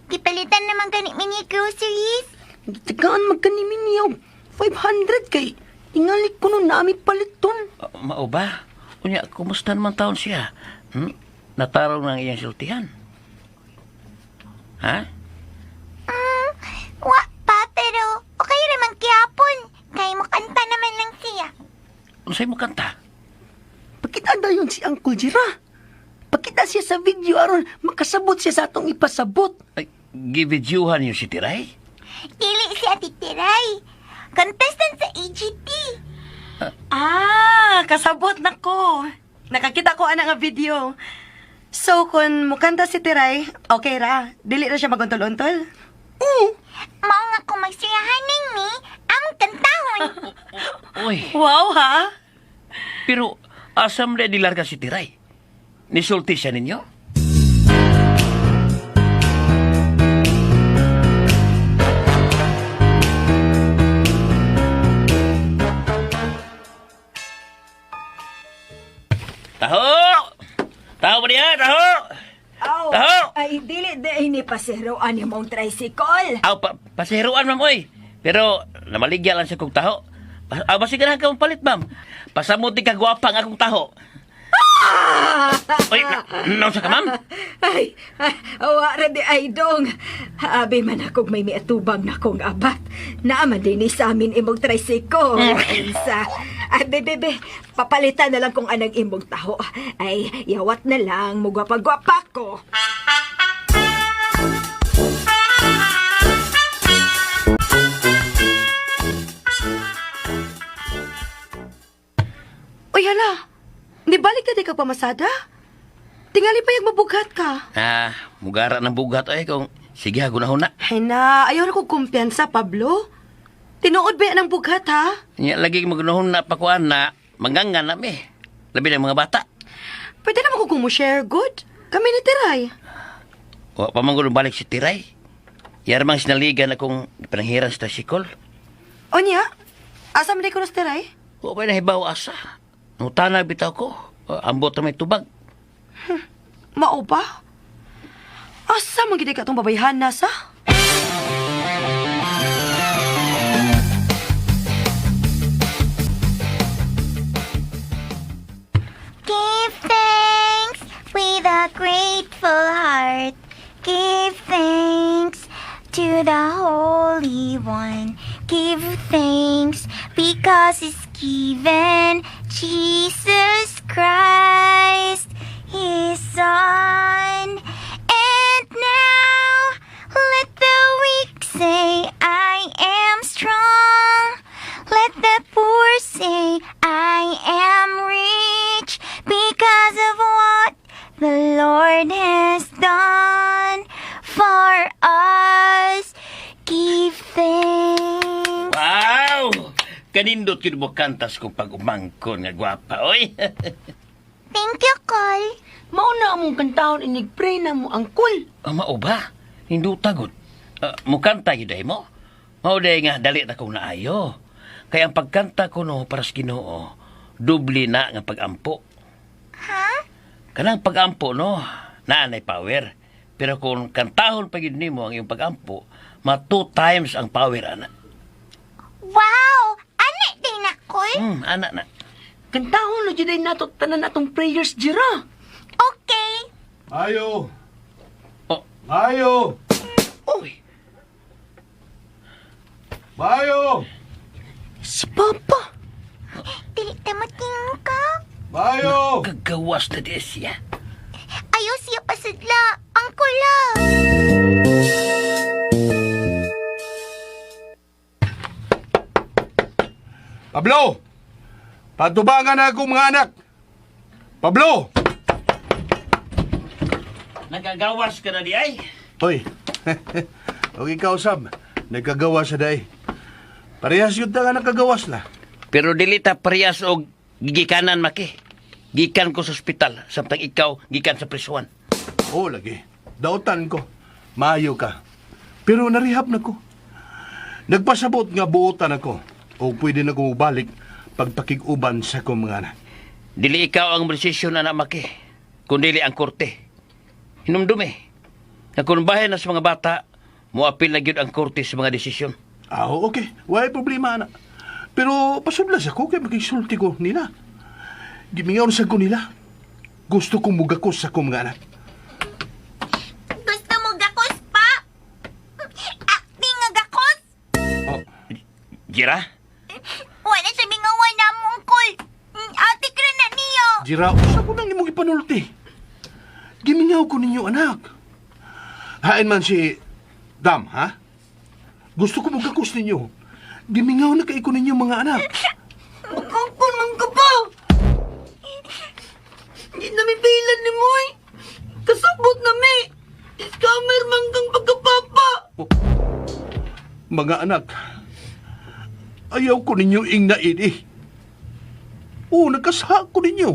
Gipalitan naman gani mini groceries. Gitagaan magkanimi niya og 500 kay tingali ko nun naami paliton. Oh, mao ba? Unya, kumusta naman taon siya? Hmm? Natarong ng iyang sultihan. Ha? Wa pa, pero okay raman kihapon. Kay mo kanta naman lang siya. Unsay mo kanta? Pakita dayon si Uncle Jira. Pakita siya sa video aron makasabot siya sa atong ipasabot. Ay, gividyuhan niyo si Tiray? Dili si Ate Tiray. Contestant sa AGT. Ah, kasabot na ko. Nakakita ko ana nga video. So, kung mukanta si Tiray, okay ra. Dili na siya maguntol-untol. Mao nga kung magsiyahaning ni, among kantahon. Uy, Wow, ha? pero asam na nilarga si Tiray? Nisulti siya ninyo? Taho! Taho ba niya? Taho! Aw, Taho! ay dili di ini pasero ani mong tricycle. Aw, pasiruan, ma'am, oy. Pero, namaligya lang siya kong taho. Basi ka na kang palit, ma'am. Pasamuti ka gwapa ang akong taho. Oy, naunsa ka, ma'am? Ay, ay, awa ra di ay dong. Abi man akong may miatubang na kong abat. Naaman din ni sa amin imong tricycle. Unsa? Ay, be, be, be, papalitan na lang kung anang imong taho. Ay, yawat na lang, mugwapa-gwapa ko. Uy, hala. Di balik na di ka pamasada? Tingali pa yung mabughat ka. Ah, mugara ng bughat ay kung sige ha, gunahon na. Ay na, ayaw na kong kumpiyansa, Pablo. Tinuod ba yan ang bughat, ha? Nya lagi magunahon na pakuan na manggangan na mi. Labi ng mga bata. Pwede naman kung mo-share good. Kami ni Tiray. Wa pa man gud balik si Tiray. Yar mang sinaligan akong pananghiran sa tricycle. O niya, asa man di ko na si Tiray? Wa pa nahibaw asa. Nutana bitaw ko. Ambot na may tubag. Mao ba? Asa man gid ka tong babayhan na sa? Give thanks with a grateful heart. Give thanks to the Holy One. Give thanks because it's given Jesus Christ, His Son. And now let the weak say, I am strong. Let the poor say, I am rich because of what the Lord has done for us. Give thanks. Wow! Kanindot yun mo kantas kung pag-umangkon nga gwapa, oy. Thank you, Col. Mao na among kantahon inig pray na mo angkol. Ah, mao ba? Hinduta gud. Ah, mukanta gyud ay mo. Mao day nga dali na kong naayo. Kaya ang pagkanta ko no para sa Ginoo, doble na nga pagampo. Ha? Kanang pagampo no, naa nay power. Pero kung kantahon pa gyud nimo ang iyong pagampo, ma two times ang power ana. Wow! Ano din na, Col? Ana na. Kantahon na jud ay nato tanan atong prayers jira. Okay. Ayo! Oh. Ayo! Uy, Mayo! Si Papa. Dili ta matingog ka. Mayo! kagawas na di siya. Ayaw siya pasadla. Ang kula. Pablo! Patubangan na ako mga anak! Pablo! Nagagawas ka na di ay. Hoy! Okay ikaw, Sam. Nagkagawa sa day. Parehas yun ta nga nakagawas na. Pero dili ta parehas og gigikanan maki. Gikan ko sa ospital samtang ikaw gikan sa prisuan. Oo, lagi. Dautan ko. Maayo ka. Pero narihap na ko. Nagpasabot nga buotan ako. O pwede na ko balik pagpakig-uban sa kong mga anak. Dili ikaw ang desisyon na maki, kundi ang korte. Hinumdumi, nga kung bahin na sa mga bata, moapil na gyud ang korte sa mga desisyon. Ah, okay. Wala problema, anak. Pero pasudlas ako kay makisulti ko nila. Gimingaw sa ko nila. Gusto kong mugakos sa kong mga anak. Gusto mo gakos pa? Acting nga gakos? Oh, Gira, Wala sa mingawan na mo, Uncle. Ate ka na niyo. Jira, usa ko nang imong ipanulti. Gimingaw ko ninyo, anak. Hain man si Dam, ha? Gusto ko mugakos ninyo. Gimingaw na kay ko ninyo mga anak. Magkangkon man ka pa. Di na mi pilan ni Moy. Kasabot na mi. Scammer man kang pagkapapa. Mga anak, ayaw ko ninyo ingnain eh. Oo, nagkasha ko ninyo.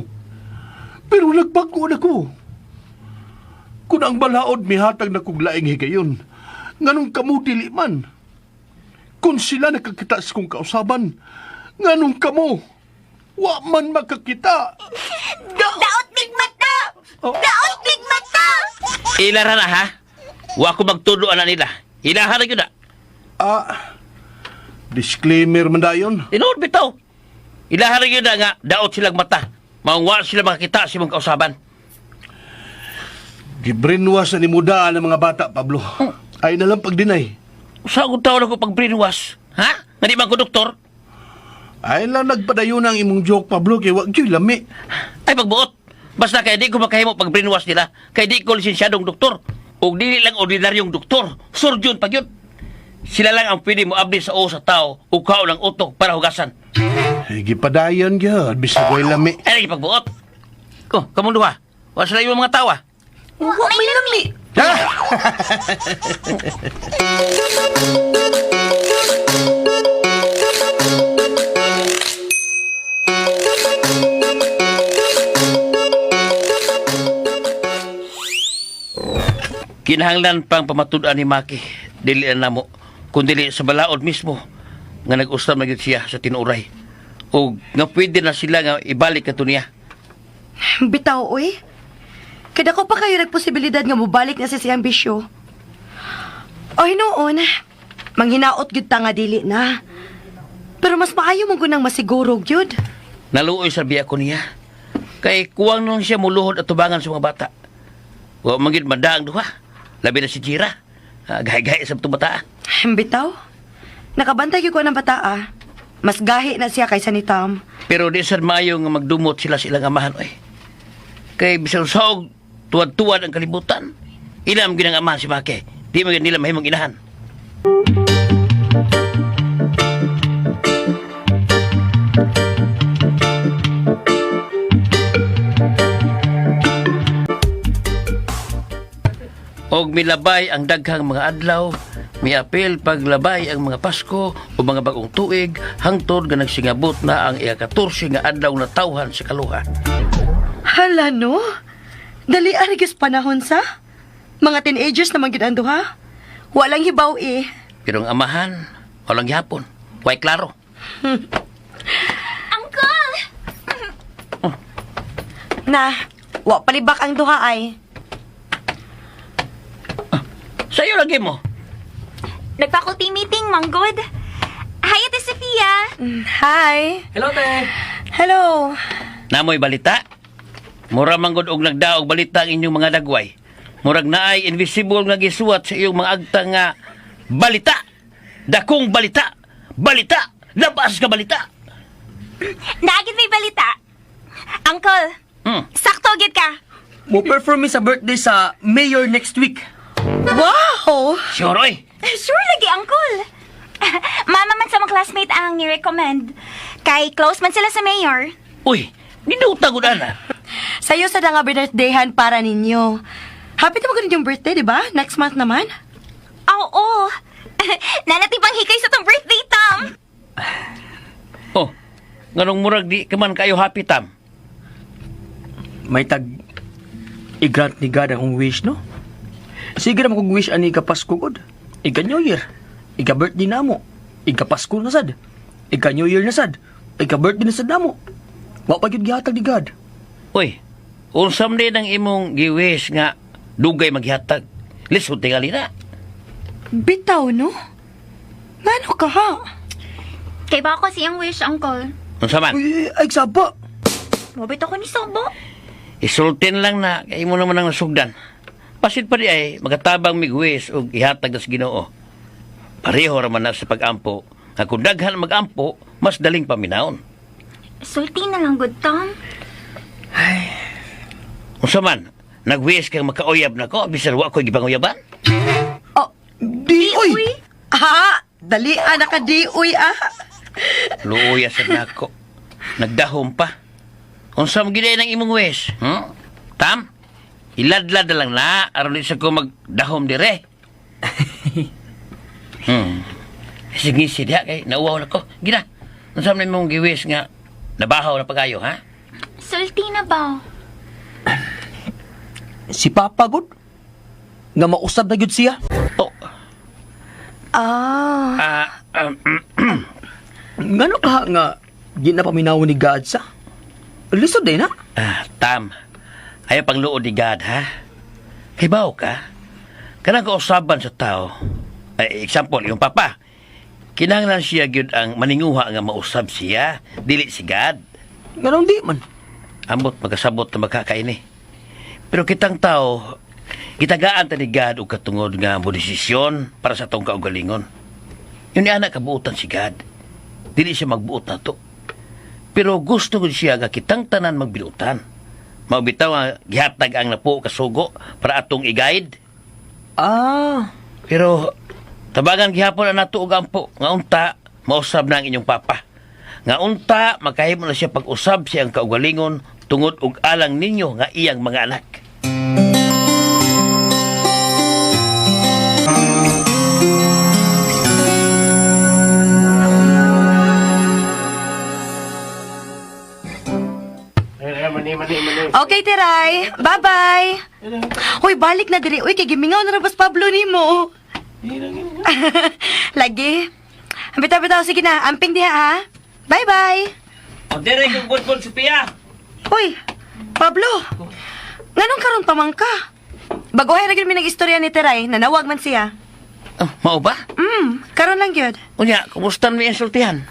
Pero nagbago na ko. Kung ang balaod mihatag na kong laing higayon, nganong kamo dili man. Kung sila nakakita sa kong kausaban, nganong kamo, wa man makakita. Daot big mata! Oh. Daot big mata! ilara na ha. Wa ko magtulo ana nila. Ilahan na gyud na. Ah, disclaimer man dayon. Tinuod bitaw. Ilahan na gyud na nga daot silang mata. Maong wa sila makakita sa imong kausaban. Gibrinwas na ni mudaan ang mga bata, Pablo. Ay na lang pagdinay. Usa ko taon ako pag brainwash, ha? Nga di man ko doktor. Ay lang nagpadayon ang imong joke, Pablo, kay wag gyud lami. Ay pagbuot. Basta kay di ko makahimo pag brainwash nila, kay di ko lisensyadong doktor. Ug dili lang ordinaryong doktor, surgeon pa gyud. Sila lang ang pwede mo abli sa ulo sa tao ug kaon ang utok para hugasan. Ay, gipadayon gyud, bisag way lami. Ay lagi pagbuot. Ko, kamong duha. Wa sila yung mga tawa. Wa may lami. Kinahanglan pang pamatud-an ni Maki. Dili na namo kun dili sa balaod mismo nga nag-usab na gyud siya sa tinuray. O nga pwede na sila nga ibalik kato niya. Bitaw, oy. Kada ko pa kayo nagposibilidad nga mobalik na sa siyang bisyo. Oy, noon, manghinaot gyud ta nga dili na. Pero mas maayo mo gunang masiguro gyud. Naluoy sa biya ko niya. Kay kuwang nun siya muluhod at tubangan sa mga bata. Wa man gyud madaang duha. Labi na si Jira. Ah, gahi-gahi sa itong bata. Bitaw, nakabantay gyud ko ng bata ah. Mas gahi na siya kaysa ni Tom. Pero di sad maayo nga magdumot sila sa ilang amahan oy. Kay bisan saog tuwad-tuwad ang kalibutan. Ilam gyud ang amahan si Maki. Di man gyud nila mahimong inahan. Og milabay ang daghang mga adlaw, miapil paglabay ang mga Pasko o mga bagong tuig, hangtod nga nagsingabot na ang ika-14 nga adlaw na tawhan sa kaluha. Hala no? Dali arigis panahon sa? Mga teenagers naman gyud ang duha. Walang hibaw eh. Pero ang amahan, walang gihapon. Way klaro. Uncle! Na, wa palibak ang duha ay. Sa'yo lagi mo. Nag-faculty meeting, manggod. Hi, Ate Sophia. Hi. Hello, te. Hello. Namoy balita. Mura manggod og nagdaog balita ang inyong mga dagway. Murag naay invisible nga gisuwat sa iyong mga agta nga balita. Dakong balita. Balita. Labas ka balita. Naagid may balita. Uncle, sakto gid ka. Mo perform mi sa birthday sa mayor next week. Wow! Sure, oy. Sure lagi, Uncle. Mama man sa mga classmate ang ni-recommend. Kay close man sila sa mayor. Uy, ninuta ko na. Sayo sa nga birthdayhan para ninyo. Happy na mo yung birthday, di ba? Next month naman. Oo. Nanati pang hikay sa tong birthday, Tom. Oh, nganong murag di ka man kayo happy tam. May tag i-grant ni God akong wish, no? Sige naman kong wish ani ka Pasko god. Ika New Year. Ika birthday namo. Ika Pasko na sad. Ika New Year na sad. Ika birthday na sad namo. Wa pa gyud gihatag ni God. Uy, unsam din ang imong giwish nga dugay maghihatag. Lisod tingali na. Bitaw, no? Ngano ka ha? Kay ba ako siyang wish, Uncle? Unsa man? Uy, ay saba. Mabit ako ni Sobo. Isultin lang na kay imo naman ang nasugdan. Pasid pa di ay magatabang migwis og ihatag sa Ginoo. Pareho ra man na sa pag-ampo. Nga kung daghan mag-ampo, mas daling paminawon. Sulti na lang, good Tom. Unsa man, nagwis kang makauyab nako bisan wa ko'y gipanguyaban? Oh, Di, uy. ha? Dali, anak ka di, uy, ah. Luoya sa nako. Nagdahom pa. Unsa man gid ang imong wish? Hmm? Tam? Iladlad na lang na aron di sa ko magdahom dire. Sige si diha kay nauwaw na ko. Gina. Unsa man imong giwish nga nabahaw na pagayo ha? Sulti na ba? Si Papa god. Nga mausab na gyud siya. Oh, Ah, ah, um, Ngano ka nga di na paminawon ni God sa? Lisod din ha? ah, tam. Ayaw pangluod ni God ha. Hibaw ka. Kanang kausaban sa tao. Ay, example, yung papa. Kinahanglan siya gyud ang maninguha nga mausab siya, dili si God. Nganong di man? Ambot magkasabot na magkakaini. Pero kitang tao, gitagaan ta ni God og katungod nga mo desisyon para sa atong kaugalingon. Yun ni anak kabuotan si God. Dili siya magbuot na to. Pero gusto gud siya nga kitang tanan magbilutan. Mao bitaw nga gihatag ang napuo kasugo para atong i-guide. Ah, Pero tabangan gihapon ang nato og ampo nga unta mausab na ang inyong papa. Nga unta makahimo na siya pag-usab siyang kaugalingon Tungod og alang ninyo nga iyang mga anak. Okay, Teray. Bye-bye. Hoy, balik na diri. Uy, kay gimingaw na rabas Pablo nimo. Lagi. Bitaw-bitaw, sige na. Amping diha, ha? Bye-bye. O dire kong budbud, Sophia. Uy, Pablo. Nganong karon pa man ka? Bagohay ra gyud mi nag-istorya ni Teray, nanawag man siya. Oh, mao ba? Karon lang gyud. Unya, kumusta na ang sultihan?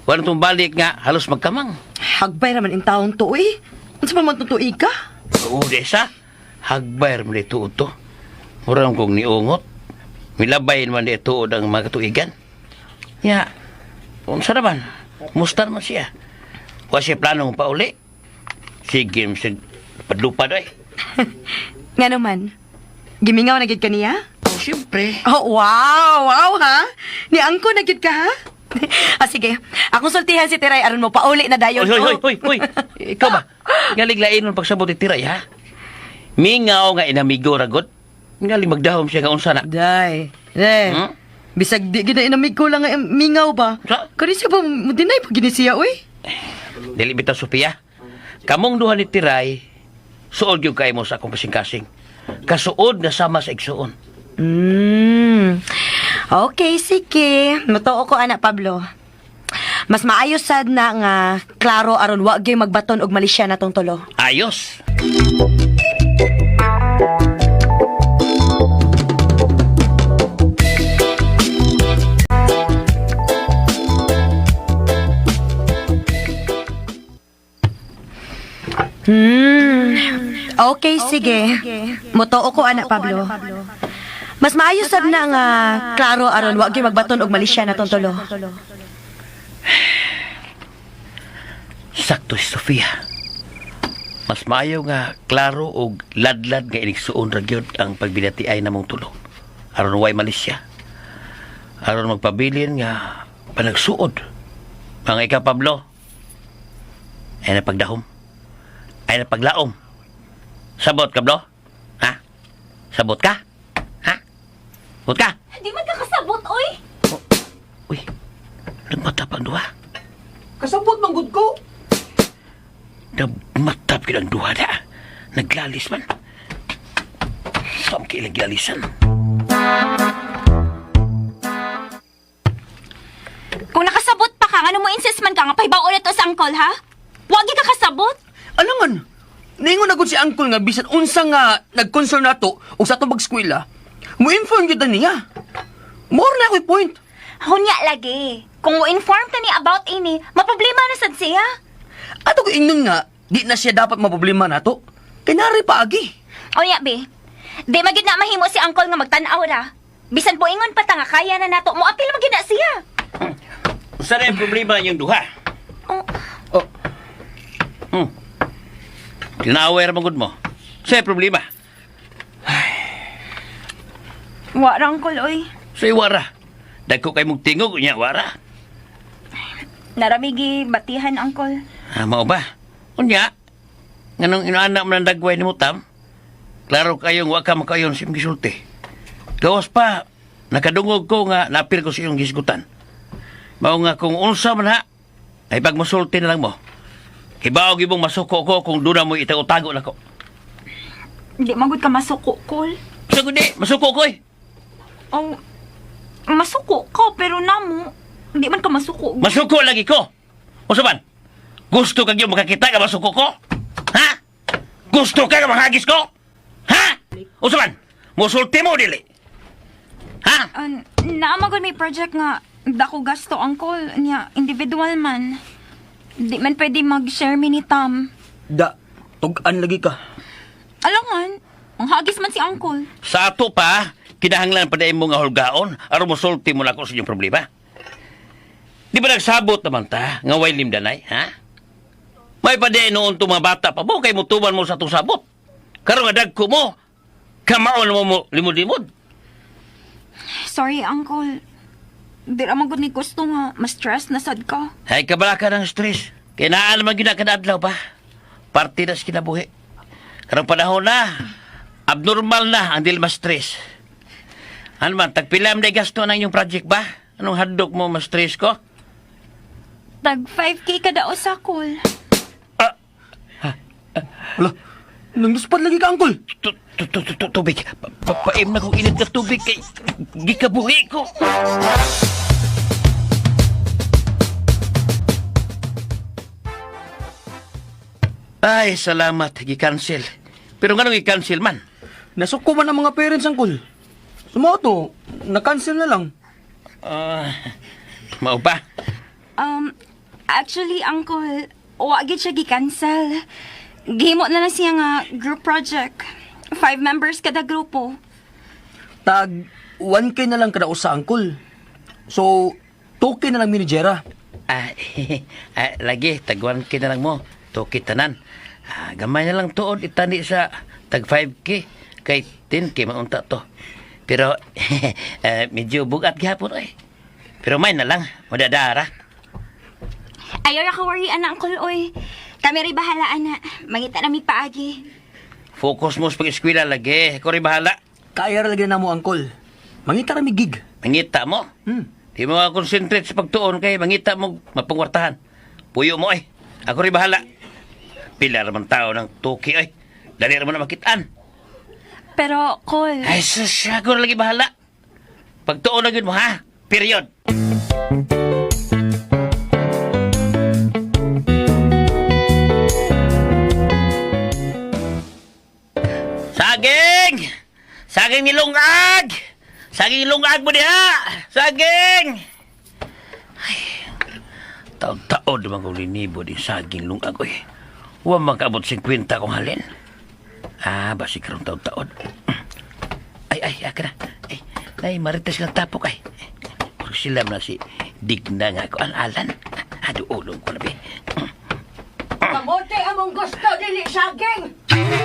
Wala tong balik nga, halos magkamang. Hagbay ra man in taon to, uy. Unsa pa man tutuig ka? Oo, di sa. Hagbay man di tuod to. Murang kong niungot. Milabay man di tuod ang mga katuigan. Ya, unsa naman? Kumusta naman siya? Wa siya planong pauli. Sige, sig padlupad ay. Ngano man? Gimingaw na gyud ka niya? Oh, siyempre. Oh, wow! Wow, ha? Ni angko na gyud ka, ha? Ah, sige. Akong sultihan si Teray aron mo pauli na dayon. Hoy, hoy, hoy, hoy, hoy. Ikaw ba? Ngaling lain mo pagsabot ni Tiray, ha? Mingaw nga inamigo ragot. Ngaling magdahom siya nga unsa na. Day. Day. Hmm? Bisag di gid na inamig ko lang nga mingaw ba? Sa? Kani siya ba mo deny pa gini siya, uy? Dili bitaw, Sophia. Kamong duha ni Tiray, suod yung kay mo sa akong kasing-kasing. Kasuod na sama sa igsuon. Okay, sige. Motoo ko ana Pablo. Mas maayo sad na nga klaro aron wa gyud magbaton og malisya na tong tulo. Ayos! Okay, sige. Motoo ko ana Pablo. Mas maayo sad na nga klaro aron wa gyud magbaton og malisya na tong tulo. Sakto si Sofia. Mas maayo nga klaro og ladlad nga inigsuon ra gyud ang pagbinatiay namong tulo. Aron way malisya. Aron magpabilin nga panagsuod. Mga ikaw, Pablo, ay napagdahom. Ay napaglaom. Sabot ka, Blo? Ha? Sabot ka? Ha? Sabot ka? Di man ka kasabot, oy! Uy, nagmatap ang duha. Kasabot man gud ko. Nagmatap yun ang duha na. Naglalis man. Saan kailang gilalisan? Kung nakasabot pa ka, ano mo insist man ka nga pahibaw ulit to sa angkol, ha? Wagi ka kasabot! Alangan, naingon na gud si Uncle nga bisan unsa nga nag-concern nato og sa atong pag-eskwela, mo-inform gyud na niya. More na ako'y point. Hunya lagi. Kung mo inform ta ni about ini, maproblema na sad siya. Ato ko ingnon nga, di na siya dapat maproblema nato. Kay nari pa agi. Unya, be. Di magid na mahimo si angkol nga magtan-aw ra. Bisan po ingon pa ta nga kaya na nato, moapil magid na siya. Saan ang problema yung duha? Oh, Oh, Tinaway ra gud mo. Sa problema. wa ra angkol oy. Sa wara. Dagko kay mong tingog unya wara. Naramigi batihan angkol. Ah, mao ba? Unya. Nganong inaana mo ng dagway ni mo tam? Klaro kayong wa ka makayon sa imong gisulti. Gawas pa, nakadungog ko nga napil ko sa iyong gisgutan. Mao nga kung unsa man ha, ay pagmusulti na lang mo. Hibaog ibong masuko ko kung doon na mo itago-tago na ko. Di magud ka masuko kol. Sa kundi, masuko ko eh. Oh, masuko ka pero namo di man ka masuko. Masuko lagi ko. Unsa man? Gusto kag yung makakita nga masuko ko? Ha? Gusto ka nga makagis ko? Ha? Unsa man? Musulti mo dili. Ha? Naamagod may project nga dako gasto angkol niya individual man. Di man pwede mag-share mi ni Tam. da, tug-an lagi ka. Alangan, ang hagis man si angkol. Sa ato pa, kinahanglan pa mo nga hulgaon aron mosulti mo nako sa inyong problema. Di ba nagsabot naman ta nga way limdanay, ha? May pa di noon to mga bata pa mo kay mutuban mo sa atong sabot. Karon nga dagko mo, kamaon mo mo limod-limod. Sorry, angkol. Di ra man gud ni gusto nga ma-stress na sad ka. Ay, kabala ka ng stress. Kaya naan naman gina kada adlaw pa. Parte na sa kinabuhi. Karong panahon na, abnormal na ang dili ma-stress. Ano man, tagpila man gasto na inyong project ba? Anong hadlok mo ma-stress ko? Tag 5K kada usa, Kol. Wala, nangluspad lagi ka, Uncle. Tubig. Papaim na kong init na tubig kay gikabuhi ko. Ay, salamat. Gi-cancel. Pero nganong gi-cancel man? Nasuko man ang mga parents, Uncle. Sumo to, na-cancel na lang. Ah, mao ba? Actually, Uncle, wa gid siya gi-cancel. Gihimo na lang siya nga group project. 5 members kada grupo. Tag 1K na lang kada usa, Uncle. So, 2K na lang minijera. Ah, ah, lagi, tag 1K na lang mo. 2K tanan. Ah, gamay na lang tuod itani sa tag 5K. Kay 10K maunta to. Pero, medyo bugat gihapon eh. Pero may na lang, madadara. Ayaw ra ka worry, ana, Uncle, oy. Kami rin bahala, ana. Mangita na mi paagi. Focus mo sa pag-eskwela lagi. Ako rin bahala. Kaya ra lagi na mo, Uncle. Mangita ra mi gig. Mangita mo. Di mo concentrate sa pagtuon kay mangita mo mapangwartahan. Puyo mo eh. Ako rin bahala. Pila raman tao ng tuki eh. Dali raman na makitaan. Pero, Kol, Ay, sus, ako na lagi bahala. Pagtuon na yun mo, ha? Period. Saging! Saging nilungag! Saging nilungag mo diha! Saging! Ay, taon-taon naman kong linibo din saging lungag, oy. Huwag magkaabot 50 kong halin. Ah, basi karong taon-taon. Ay, ay, aka na. Ay, ay, marites ng tapok, ay. Puro sila na si Digna nga ako. Ang alan. Aduulong ko na, be. Kamote among gusto dili saging.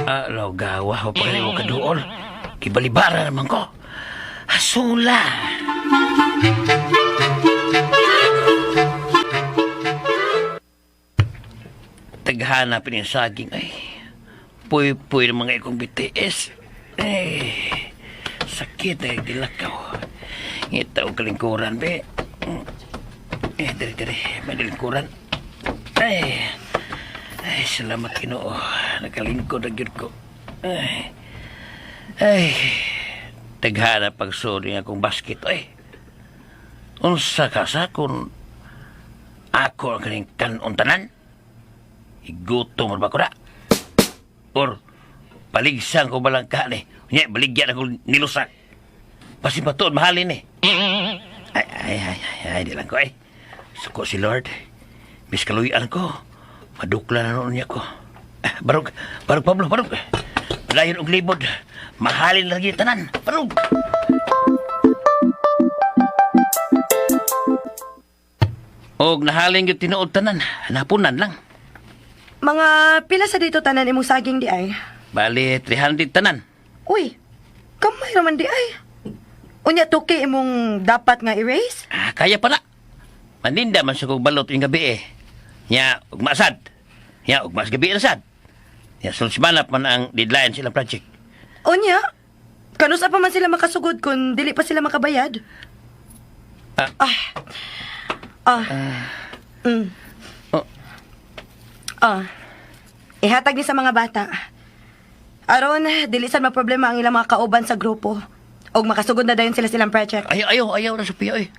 Ah, gawa. O pagkaliwa ka dool. Kibalibara naman ko. Hasula. Taghanapin yung saging, ay. Puy-puy ng mga ikong BTS. Eh, sakit ay dilakaw. Ngita og kalingkuran, be. Eh, diri, diri. May dilingkuran. Ay, ay, salamat Ginoo. Nakalingkod ang gyud ko. Ay, ay, taghana pagsuri akong basket, ay. Unsa ka sa kung ako ang kaning kanon tanan? Igutom ba ko na? Or paligsan ko balang ka ni. Nya, baligyan ako nilusak. Basi patuod, mahalin eh. Ay, ay, ay, ay, ay, di lang ko ay. Suko si Lord. Bis kaluyan ko. Madukla na noon niya ko. Ah, barog, barog Pablo, barog. Padayon og libod. Mahalin lagi tanan. Barog. Og nahalin gyud tinuod tanan. Napunan lang. Mga pila sa dito tanan imong saging di ay. Bali, 300 tanan. Uy, kamay raman di ay. Unya 2K imong dapat nga erase? Ah, kaya pala. Maninda man sa kong balot yung gabi eh. Nya, ugmasad. Nya, ugmas gabi na sad. Nya, sulsmanap man ang deadline silang project. Unya, kanusa pa man sila makasugod kung dili pa sila makabayad? Ah. Ah. Ah. Mm. Oh. Ah. Ihatag ni sa mga bata. Aron, dili sad maproblema ang ilang mga kauban sa grupo. Og makasugod na dayon sila silang project. Ayaw, ayaw, ayaw na, Sophia, eh.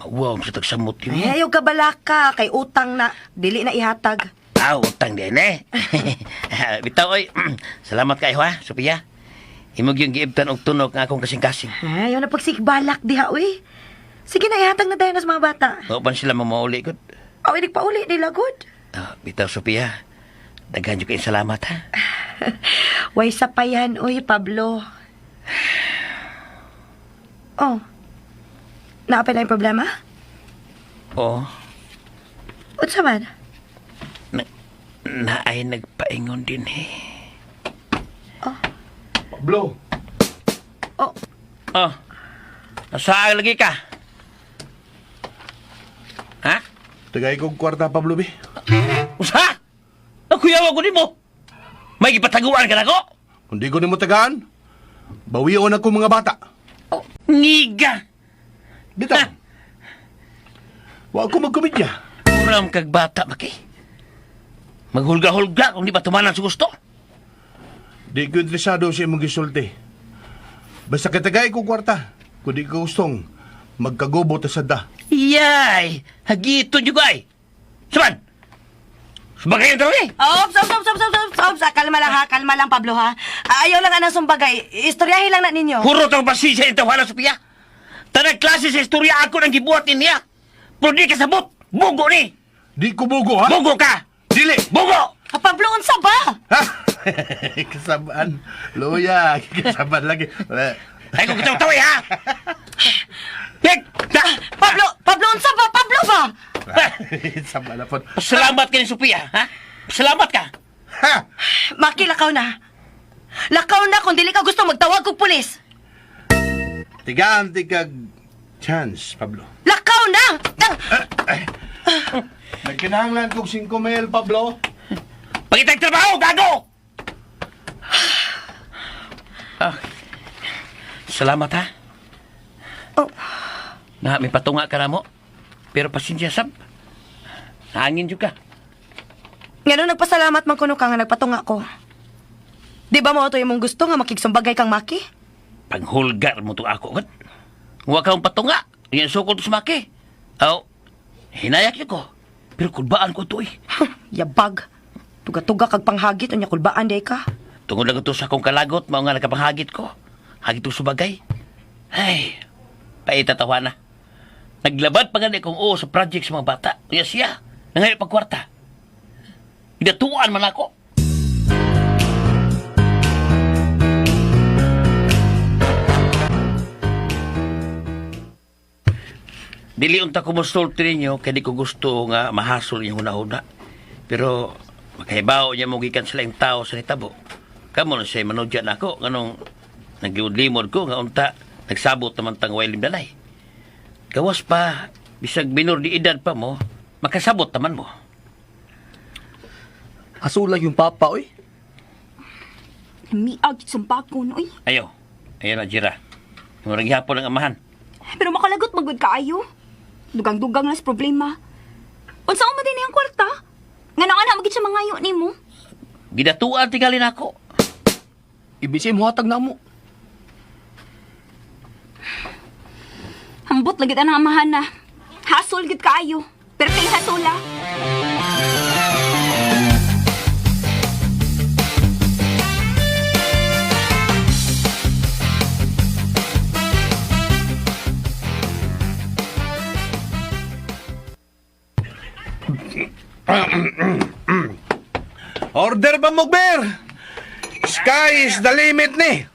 Wow, sa tagsamot yun. Ay, ayaw ka balaka kay utang na dili na ihatag. Ah, utang din eh. Bitaw, oy. Salamat kayo, ha, Sophia. Imog yung giibtan og tunog ang akong kasing-kasing. Ay, ayaw na pagsikbalak diha, uy. Sige na, ihatag na dayon na sa mga bata. Maupan sila mamauli ko. Aw, inig pa uli, nila good. Ah, bitaw, Sophia. Daghan yung kayong salamat, ha. Way sa payan, uy, Pablo. Oh. Naapay na yung problema? Oo. Unsa man? Na, na ay nagpaingon din, eh. Pablo, Oh, Oh. Nasaan lagi ka? Ha? tagay kong kwarta, Pablo, be. Usa? Ang kuyawa ko nimo. May gipataguan ka nako? Kung di ko nimo tagaan, bawion ako mga bata. Ngiga! Bitaw. Wa ko magkomedya. Uram kag bata, Maki. Maghulga-hulga kung di ba tumanan sa gusto. Di ko interesado sa imong gisulti. Basta kitagay ko kwarta. Kung di ko gustong magkagubo ta sa da. Yay! Hagito nyo ay! Saman! Subagay ang eh! Ops, ops, ops, ops, ops, ops, ops. Ah, kalma lang ha, kalma lang Pablo ha. Ah, ayaw lang anang sumbagay. Istoryahin lang na ninyo. Hurot ang pasensya yung tawanan, Sophia! Tanang klase sa istorya ako nang gibuhat niya! Pero di ka sabot! Bugo ni! Di ko bugo, ha? Bugo ka! Dili! Bugo! Ah, Pablo, unsa ba? Ha? Kasabaan. Luya, kasabaan lagi. Ay kung kitang taway, ha? Pek! Na! Pablo, Pablo, unsa ba? Pablo ba? Sabaan na po. Salamat ka ni Sophia, ha? Salamat ka! Ha! Maki, lakaw na. Lakaw na kung dili ka gusto magtawag kog pulis. Tigaan tigag chance, Pablo. Lakaw na! Ah, Nagkinahanglan kog 5 mil, Pablo. Pagitag trabaho, gago! Ah, salamat, ha? Oh. Na, may patunga ka na mo. Pero pasensya, sab. Hangin jud ka. Ngano nagpasalamat man kuno ka nga nagpatunga ko. Di ba mo ato imong gusto nga makigsumbagay kang Maki? Panghulgar mo to ako, kan? Huwag kang patunga. Yan sukol to sumaki. Aw, hinayak yun ko. Pero kulbaan ko to, eh. Yabag. Tuga-tuga kag panghagit unya kulbaan day ka. Tungod lang ito sa akong kalagot, mao nga nakapanghagit ko. Hagit ko subagay. Ay, paitatawa na. Naglabad pa gani kong oo sa project sa mga bata. Kaya siya, nangayo pag kwarta. Idatuan man ako. Dili unta ko mosulti ninyo kay di ko gusto nga mahasol inyong huna-huna. Pero makahibaw niya mo gikan sila yung tao sa nitabo. Kamo na siya manudya na ako nganong nagliwod-limod ko nga unta nagsabot naman tang wailim danay. Gawas pa bisag minor di edad pa mo, makasabot naman mo. Hasulag yung papa, oy. Miag sumpakon, uy. Ayaw, ayaw na Jira. Murag gihapon ang amahan. Pero makalagot magud kaayo. Dugang-dugang nas problema. Unsa man din ang kwarta? Nga na magid siya mangayo nimo. Gidatuan tingali nako. Ibig siya muhatag na mo. Hambot lagi ang amahan na. Hasol gid kaayo. Perting hasula. Order ba mo, Ber? Sky is the limit ni.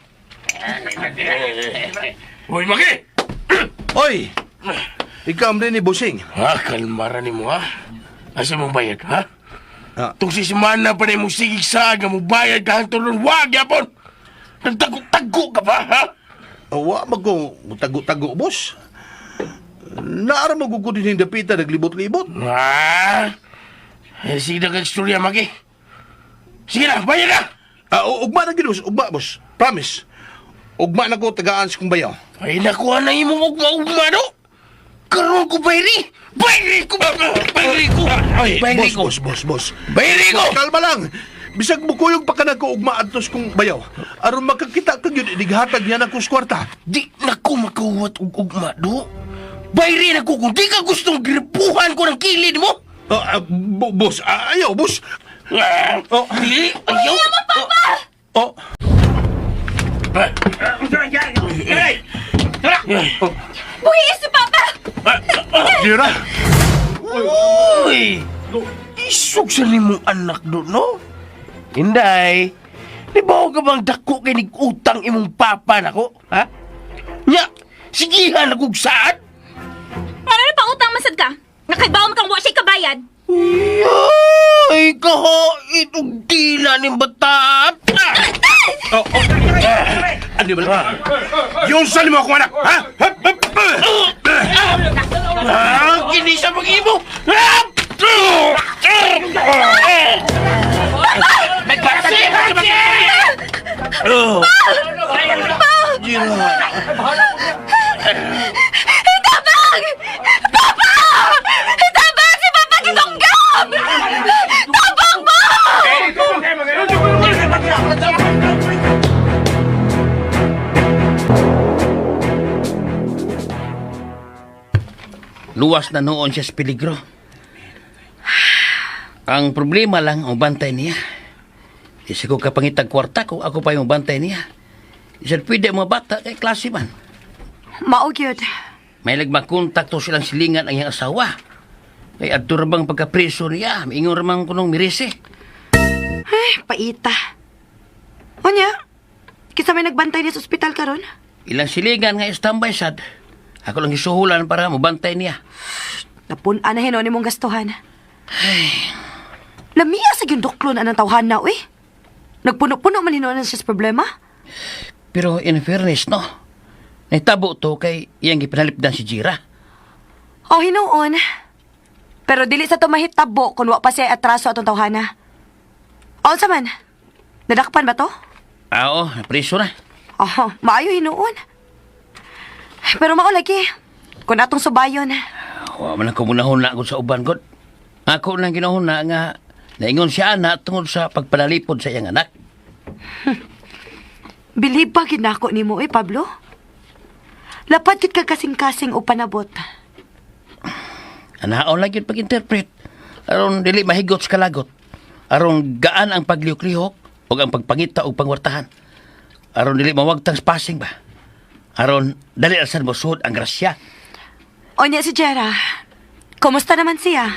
Hoy, Maki! Oy! Ikaw rin ni Busing. Ha, kalmara ni mo, ha? Asa mong bayad, ha? Ah. Tung si Simana pa na mong sigig sa aga mo bayad ka hangtod nun, wag yapon! Nagtago-tago ka pa, ha? Awa, mag tago-tago, boss. Naara mo gugudin yung dapita, naglibot-libot. Ha? Eh, sige na kag istorya, Maki. Sige na, bayad na! Ah, ugma na gid, boss. Ugma, boss. Promise. Ugma na ko tagaan sa kong bayaw. Ay, nakuha na imong ugma-ugma, no? Karoon ko, bayri! Bayri ko! Bayri ko! Ay, Bayri boss, ko! boss, boss, boss. Bayri ko! Boss, kalma lang. Bisag mukuyog pa ka nagkaugma adtos kong bayaw. Aron makakita ka yun, inighatag niya na kong kwarta. Di na ko makauwat og ugma, do. Bayri na ko kung di ka gustong gripuhan ko ng kilid mo. Ah, ah, boss, ah, ayaw, boss. Oh, di, ayaw. Oh, Buhi si Papa! Jira. Uy! Isog sa nimong anak do, no? Inday, di ba ka bang dako kay utang imong papa nako, ha? Nya, sigihan akong saad? Ngano na pautang masad ka? Nakaibaw man kang wa siya kabayad. Ay, kahait og dila ning bata. Oh, oh. Ano ba? Yung sa mo akong anak, ha? Ah, kini sa pag-imo. Ah! Luwas na noon siya sa peligro. Ang problema lang, ang bantay niya. Isa ko kapangitag kwarta ko, ako pa yung bantay niya. Isa pwede ang mga bata kay klase man. Mao gyud. May nagmakontak to silang silingan ang iyang asawa. Kay adto ra bang pagkapreso niya, miingon ra man kunong mirese. Ay, paita. Unya, kinsa may nagbantay niya sa ospital karon? Ilang silingan nga standby sad. Ako lang gisuhulan para mobantay niya. Napun-an na hinuon nimong gastuhan. Lamiya sa gyud duklon anang tawhana, uy. Nagpuno-puno man hinuon na siya sa problema. Pero in fairness, no? Nahitabo to kay iyang gipanalipdan si Jira. O hinuon. Pero dili sa to mahitabo kung wa pa siya atraso atong tawhana. Unsa man? Nadakpan ba to? Ah, oo, preso na. Oh, maayo hinuon. Pero mao lagi. Kung atong subayon. Wa man ako munahon na ako sa uban, God. Ako nang ginahon na nga naingon siya ana tungod sa pagpanalipod sa iyang anak. Bilib pa gid nako nimo eh, Pablo. Lapad gid ka kasing-kasing o panabot. Anaon lang yun pag-interpret. Aron dili mahigot sa kalagot. Aron gaan ang paglihok-lihok o ang pagpangita o pangwartahan. Aron dili mawagtang sa passing ba. Aron dali asan mo suod ang grasya. Onya si Jera. Kumusta naman siya?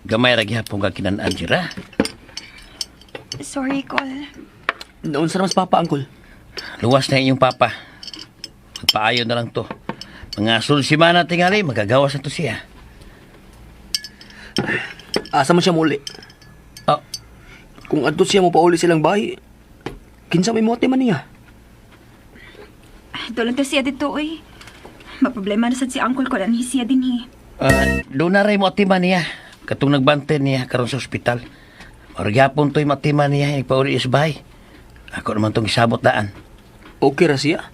Gamay ra gihapon ka kinan-an Jira. Sorry, Col. Naunsa naman sa papa, Uncle? Luwas na inyong papa. Magpaayo na lang to. Mga sulod semana tingali, magagawas na to siya. Asa man siya muli? Oh, Kung adto siya mo pauli silang bahay, kinsa may mote man niya. Dulon to siya dito, uy. Maproblema na sad si Uncle ko anhi siya din, eh. Doon na rin mo atiman niya. Katong nagbante niya karon sa ospital. Or gyapon to'y matiman niya, ipauli sa bahay. Ako naman tong isabot daan. Okay ra siya.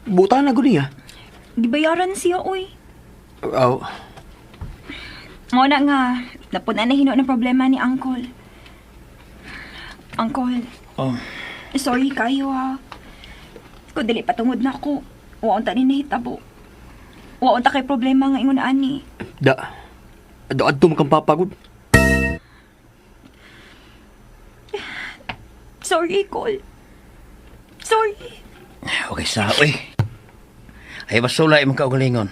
Buta na gud niya. Gibayaran siya, uy. Aw, Mo na nga, napuna na hino ng problema ni Uncle. Uncle, Oh, sorry kayo ha. Kung dili patungod na ako, wa unta ni nahitabo. Wa unta kay problema nga ingon ani. da. Da adto man kang papa gud. Sorry, Col. Sorry. Okay sa uy. Ay basula imong kaugalingon.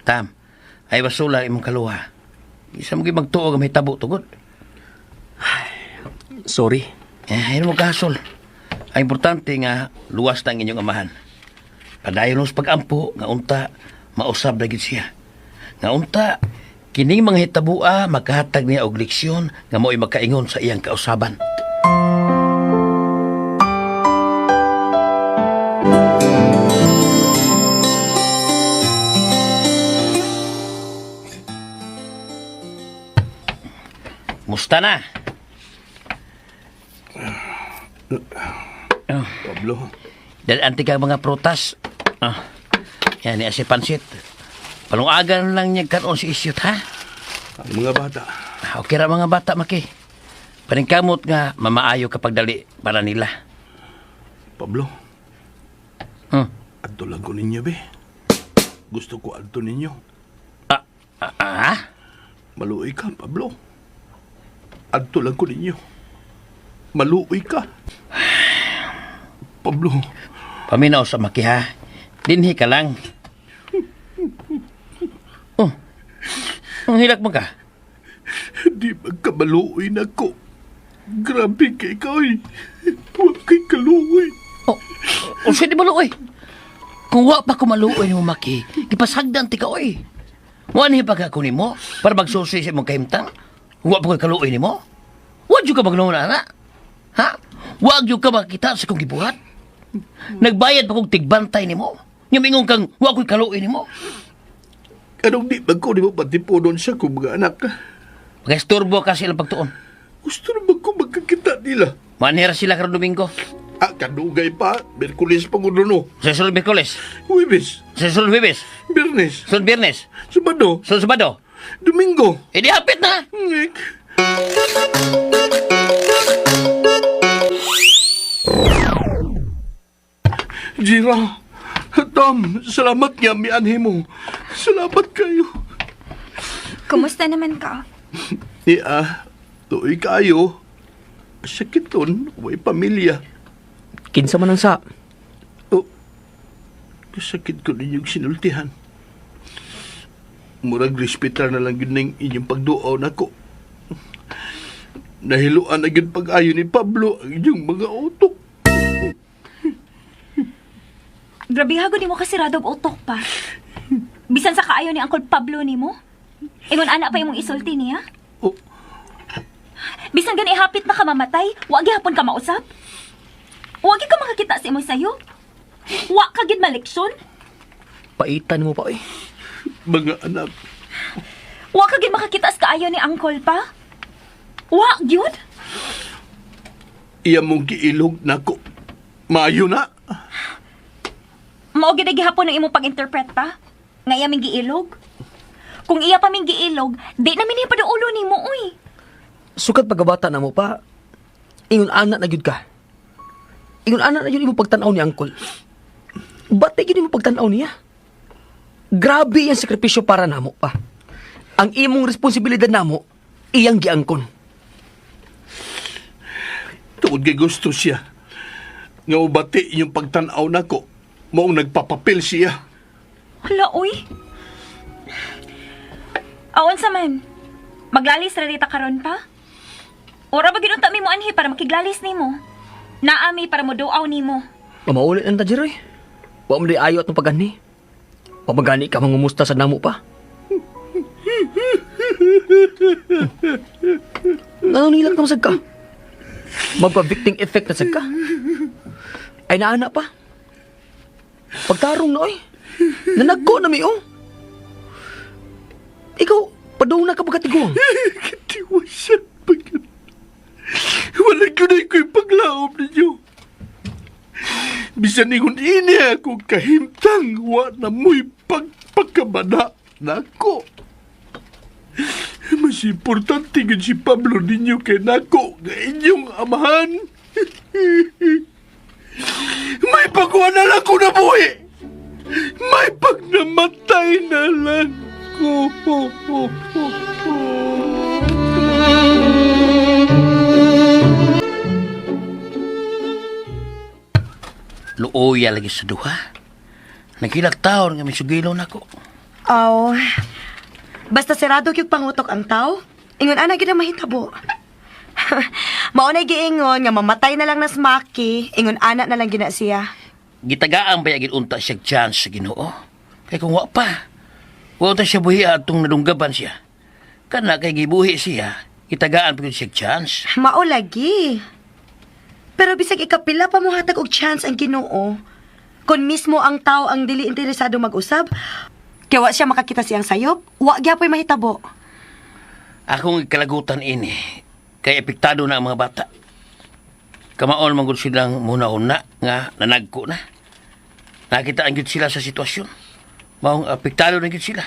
Tam. Ay basula imong kaluha. Isa mo gyud magtuo nga mahitabo tugod. Sorry. Eh, ayun mo gasol. Ang importante nga luwas na ang inyong amahan. Padayon mo sa pag-ampo nga unta mausab na gid siya. Nga unta kining mga hitabua makahatag niya og leksyon nga mo'y makaingon sa iyang kausaban. Musta na? Pablo, Dahil anti ka mga prutas. Ah, yan niya si Pansit. Palungagan lang niya karon si Isyot, ha? ang mga bata. Ah, okay ra mga bata, Maki. Paningkamot nga mamaayo kapag dali para nila. Pablo, adto lang ko ninyo, be. Gusto ko adto ninyo. Ah, ah, ah? Maluoy ka, Pablo. Adto lang ko ninyo. Maluoy ka. Pablo, Paminaw sa Maki, ha? Dinhi ka lang. Oh, ang hilak mo ka. di magkamaluoy na ko. Grabe kay ikaw eh. Huwag kay kaluoy. Oh, oh, siya di maluoy. Kung wa pa ko maluoy mo, Maki, gipasagdan ti ka, oy. Wa ni pa ka nimo para magsusi sa imong kahimtang. Wa pa ko kaluoy nimo. Wa jud ka magnuon ana. Ha? Wa jud ka makita sa kong gibuhat. Nagbayad pa kog tigbantay nimo. Nya mingon kang wa ko'y kaluoy nimo. Anong di man ko di mo patipunon siya kung mga anak? Magasturbo ka sa ilang pagtuon. Gusto naman ko magkakita nila. Manira sila karon Domingo. Ah, kanugay pa. Merkulis pa ko no. Sa sunod Miyerkules, Huwebes, sa sunod Huwebes, Biyernes, sunod Biyernes, Sabado, sunod Sabado. Domingo. Eh di hapit na. Ngek. Jira, Tom, salamat nga mianhi mo. Salamat kayo. Kumusta naman ka? Iya, tuoy kayo. Sakiton, way pamilya. Kinsa man ang sa. Oh, kasakit ko ninyong sinultihan. Murag respetar na lang yun ng inyong pagduaw nako. Nahiluan na yun pag-ayo ni Pablo ang inyong mga utok. Grabe hago nimo kasirado og utok pa. Bisan sa kaayo ni Uncle Pablo nimo. Ingon ana pa imong isulti niya. Oh. Bisan gani hapit na ka mamatay, wa gihapon ka mausap. Wa gyud ka makakita sa imong sayo. Wa ka gid maleksyon. Paitan mo pa, oy. Mga anak, Wa ka gid makakita sa kaayo ni Uncle pa. Wa gyud. iya mong giilog nako. Maayo na. Mao gid ay gihapon ang imong pag-interpret pa. Nga iya ming giilog. Kung iya pa ming giilog, di na min paduulo nimo oy. Sukat pagkabata na mo pa, ingon ana na gyud ka. Ingon ana na gyud imo pagtan-aw ni Uncle. Batay gyud imo pagtan-aw niya. Grabe ang sakripisyo para namo pa. Ang imong responsibilidad namo, iyang giangkon. Tungod kay gusto siya. Nga ubati inyong pagtanaw nako. Maong nagpapapil siya. Hala, uy. Aon sa man. Maglalis ra dita karon pa. Ora ba ginunta mi mo anhi para makiglalis nimo? Naami para mo duaw nimo. Mamaulit ang ta, Jeroy. Wa mo di ayo atong pag-anhi. Pamagani ka mangumusta sa namo pa. Ano nilak na masag ka? Magpa-victim effect na sad ka. Ay naana pa. Pagtarong na oy. Nanagko na mi oh. Ikaw, padung na ka pagkatiguang. Katiwasan pa yun. Wala ko na ko'y paglaom ninyo. Bisan ingon ini ako kahimtang, wa na mo'y pagpagkabana nako. Mas importante yun si Pablo ninyo kay nako nga inyong amahan. May pagkuha na lang ko na buhi. May pagnamatay na lang ko. Luoya lagi sa duha. Nagkilak taon nga may sugilo nako. Aw. Basta sirado gyud pangutok ang tao. Ingon ana gyud ang mahitabo. Mao na giingon nga mamatay na lang na si Maki, ingon ana na lang gina siya. Gitagaan ba yagin unta siya chance sa Ginoo? Kay kung wa pa, wa unta siya buhi atong nadunggaban siya. Kana kay gibuhi siya, gitagaan pa gyud siya chance. Mao lagi. Pero bisag ikapila pa mohatag og chance ang Ginoo. Kung mismo ang tao ang dili interesado mag-usab, kaya wa siya makakita siyang sayop, wa gyapoy mahitabo. Akong kalagutan ini, kay apektado na ang mga bata. Kamaon man gud silang muna-una nga nanagko na. Nakita ang gyud sila sa sitwasyon. Maong apektado na gyud sila.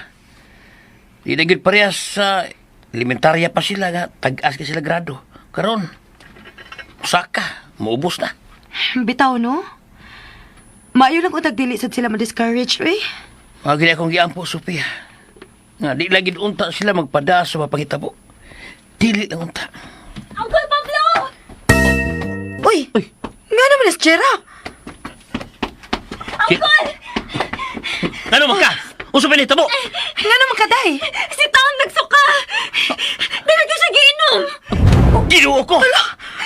Di na gyud parehas sa elementarya pa sila nga tag-as ka sila grado. Karon, saka, maubos na. Bitaw no? Maayo lang utag dili sad sila ma-discourage, eh. Mga gini akong giampo, Sophia. Nga, di lagi unta sila magpada sa mapangitabo. Dili lang unta. Uncle Pablo! Uy! Uy. Nga naman is Jera. Uncle! Ano man ka? Uso pa tabo! Nga naman kaday. Si Tom nagsuka! Dili siya giinom! Ginoo ko!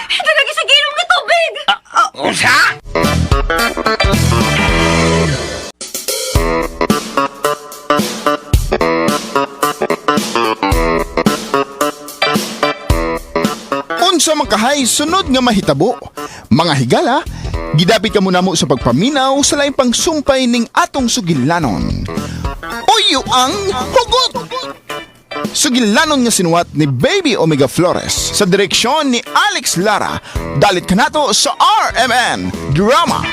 Dili siya giinom nga tubig! Ah, unsa? Unsa man kahay sunod nga mahitabo? Mga higala, gidapit ka muna mo sa pagpaminaw sa laing pangsumpay ning atong sugilanon. Uyo ang hugot! Sugilanon nga sinuwat ni Baby Omega Flores sa direksyon ni Alex Lara. Dalit kanato sa RMN Drama.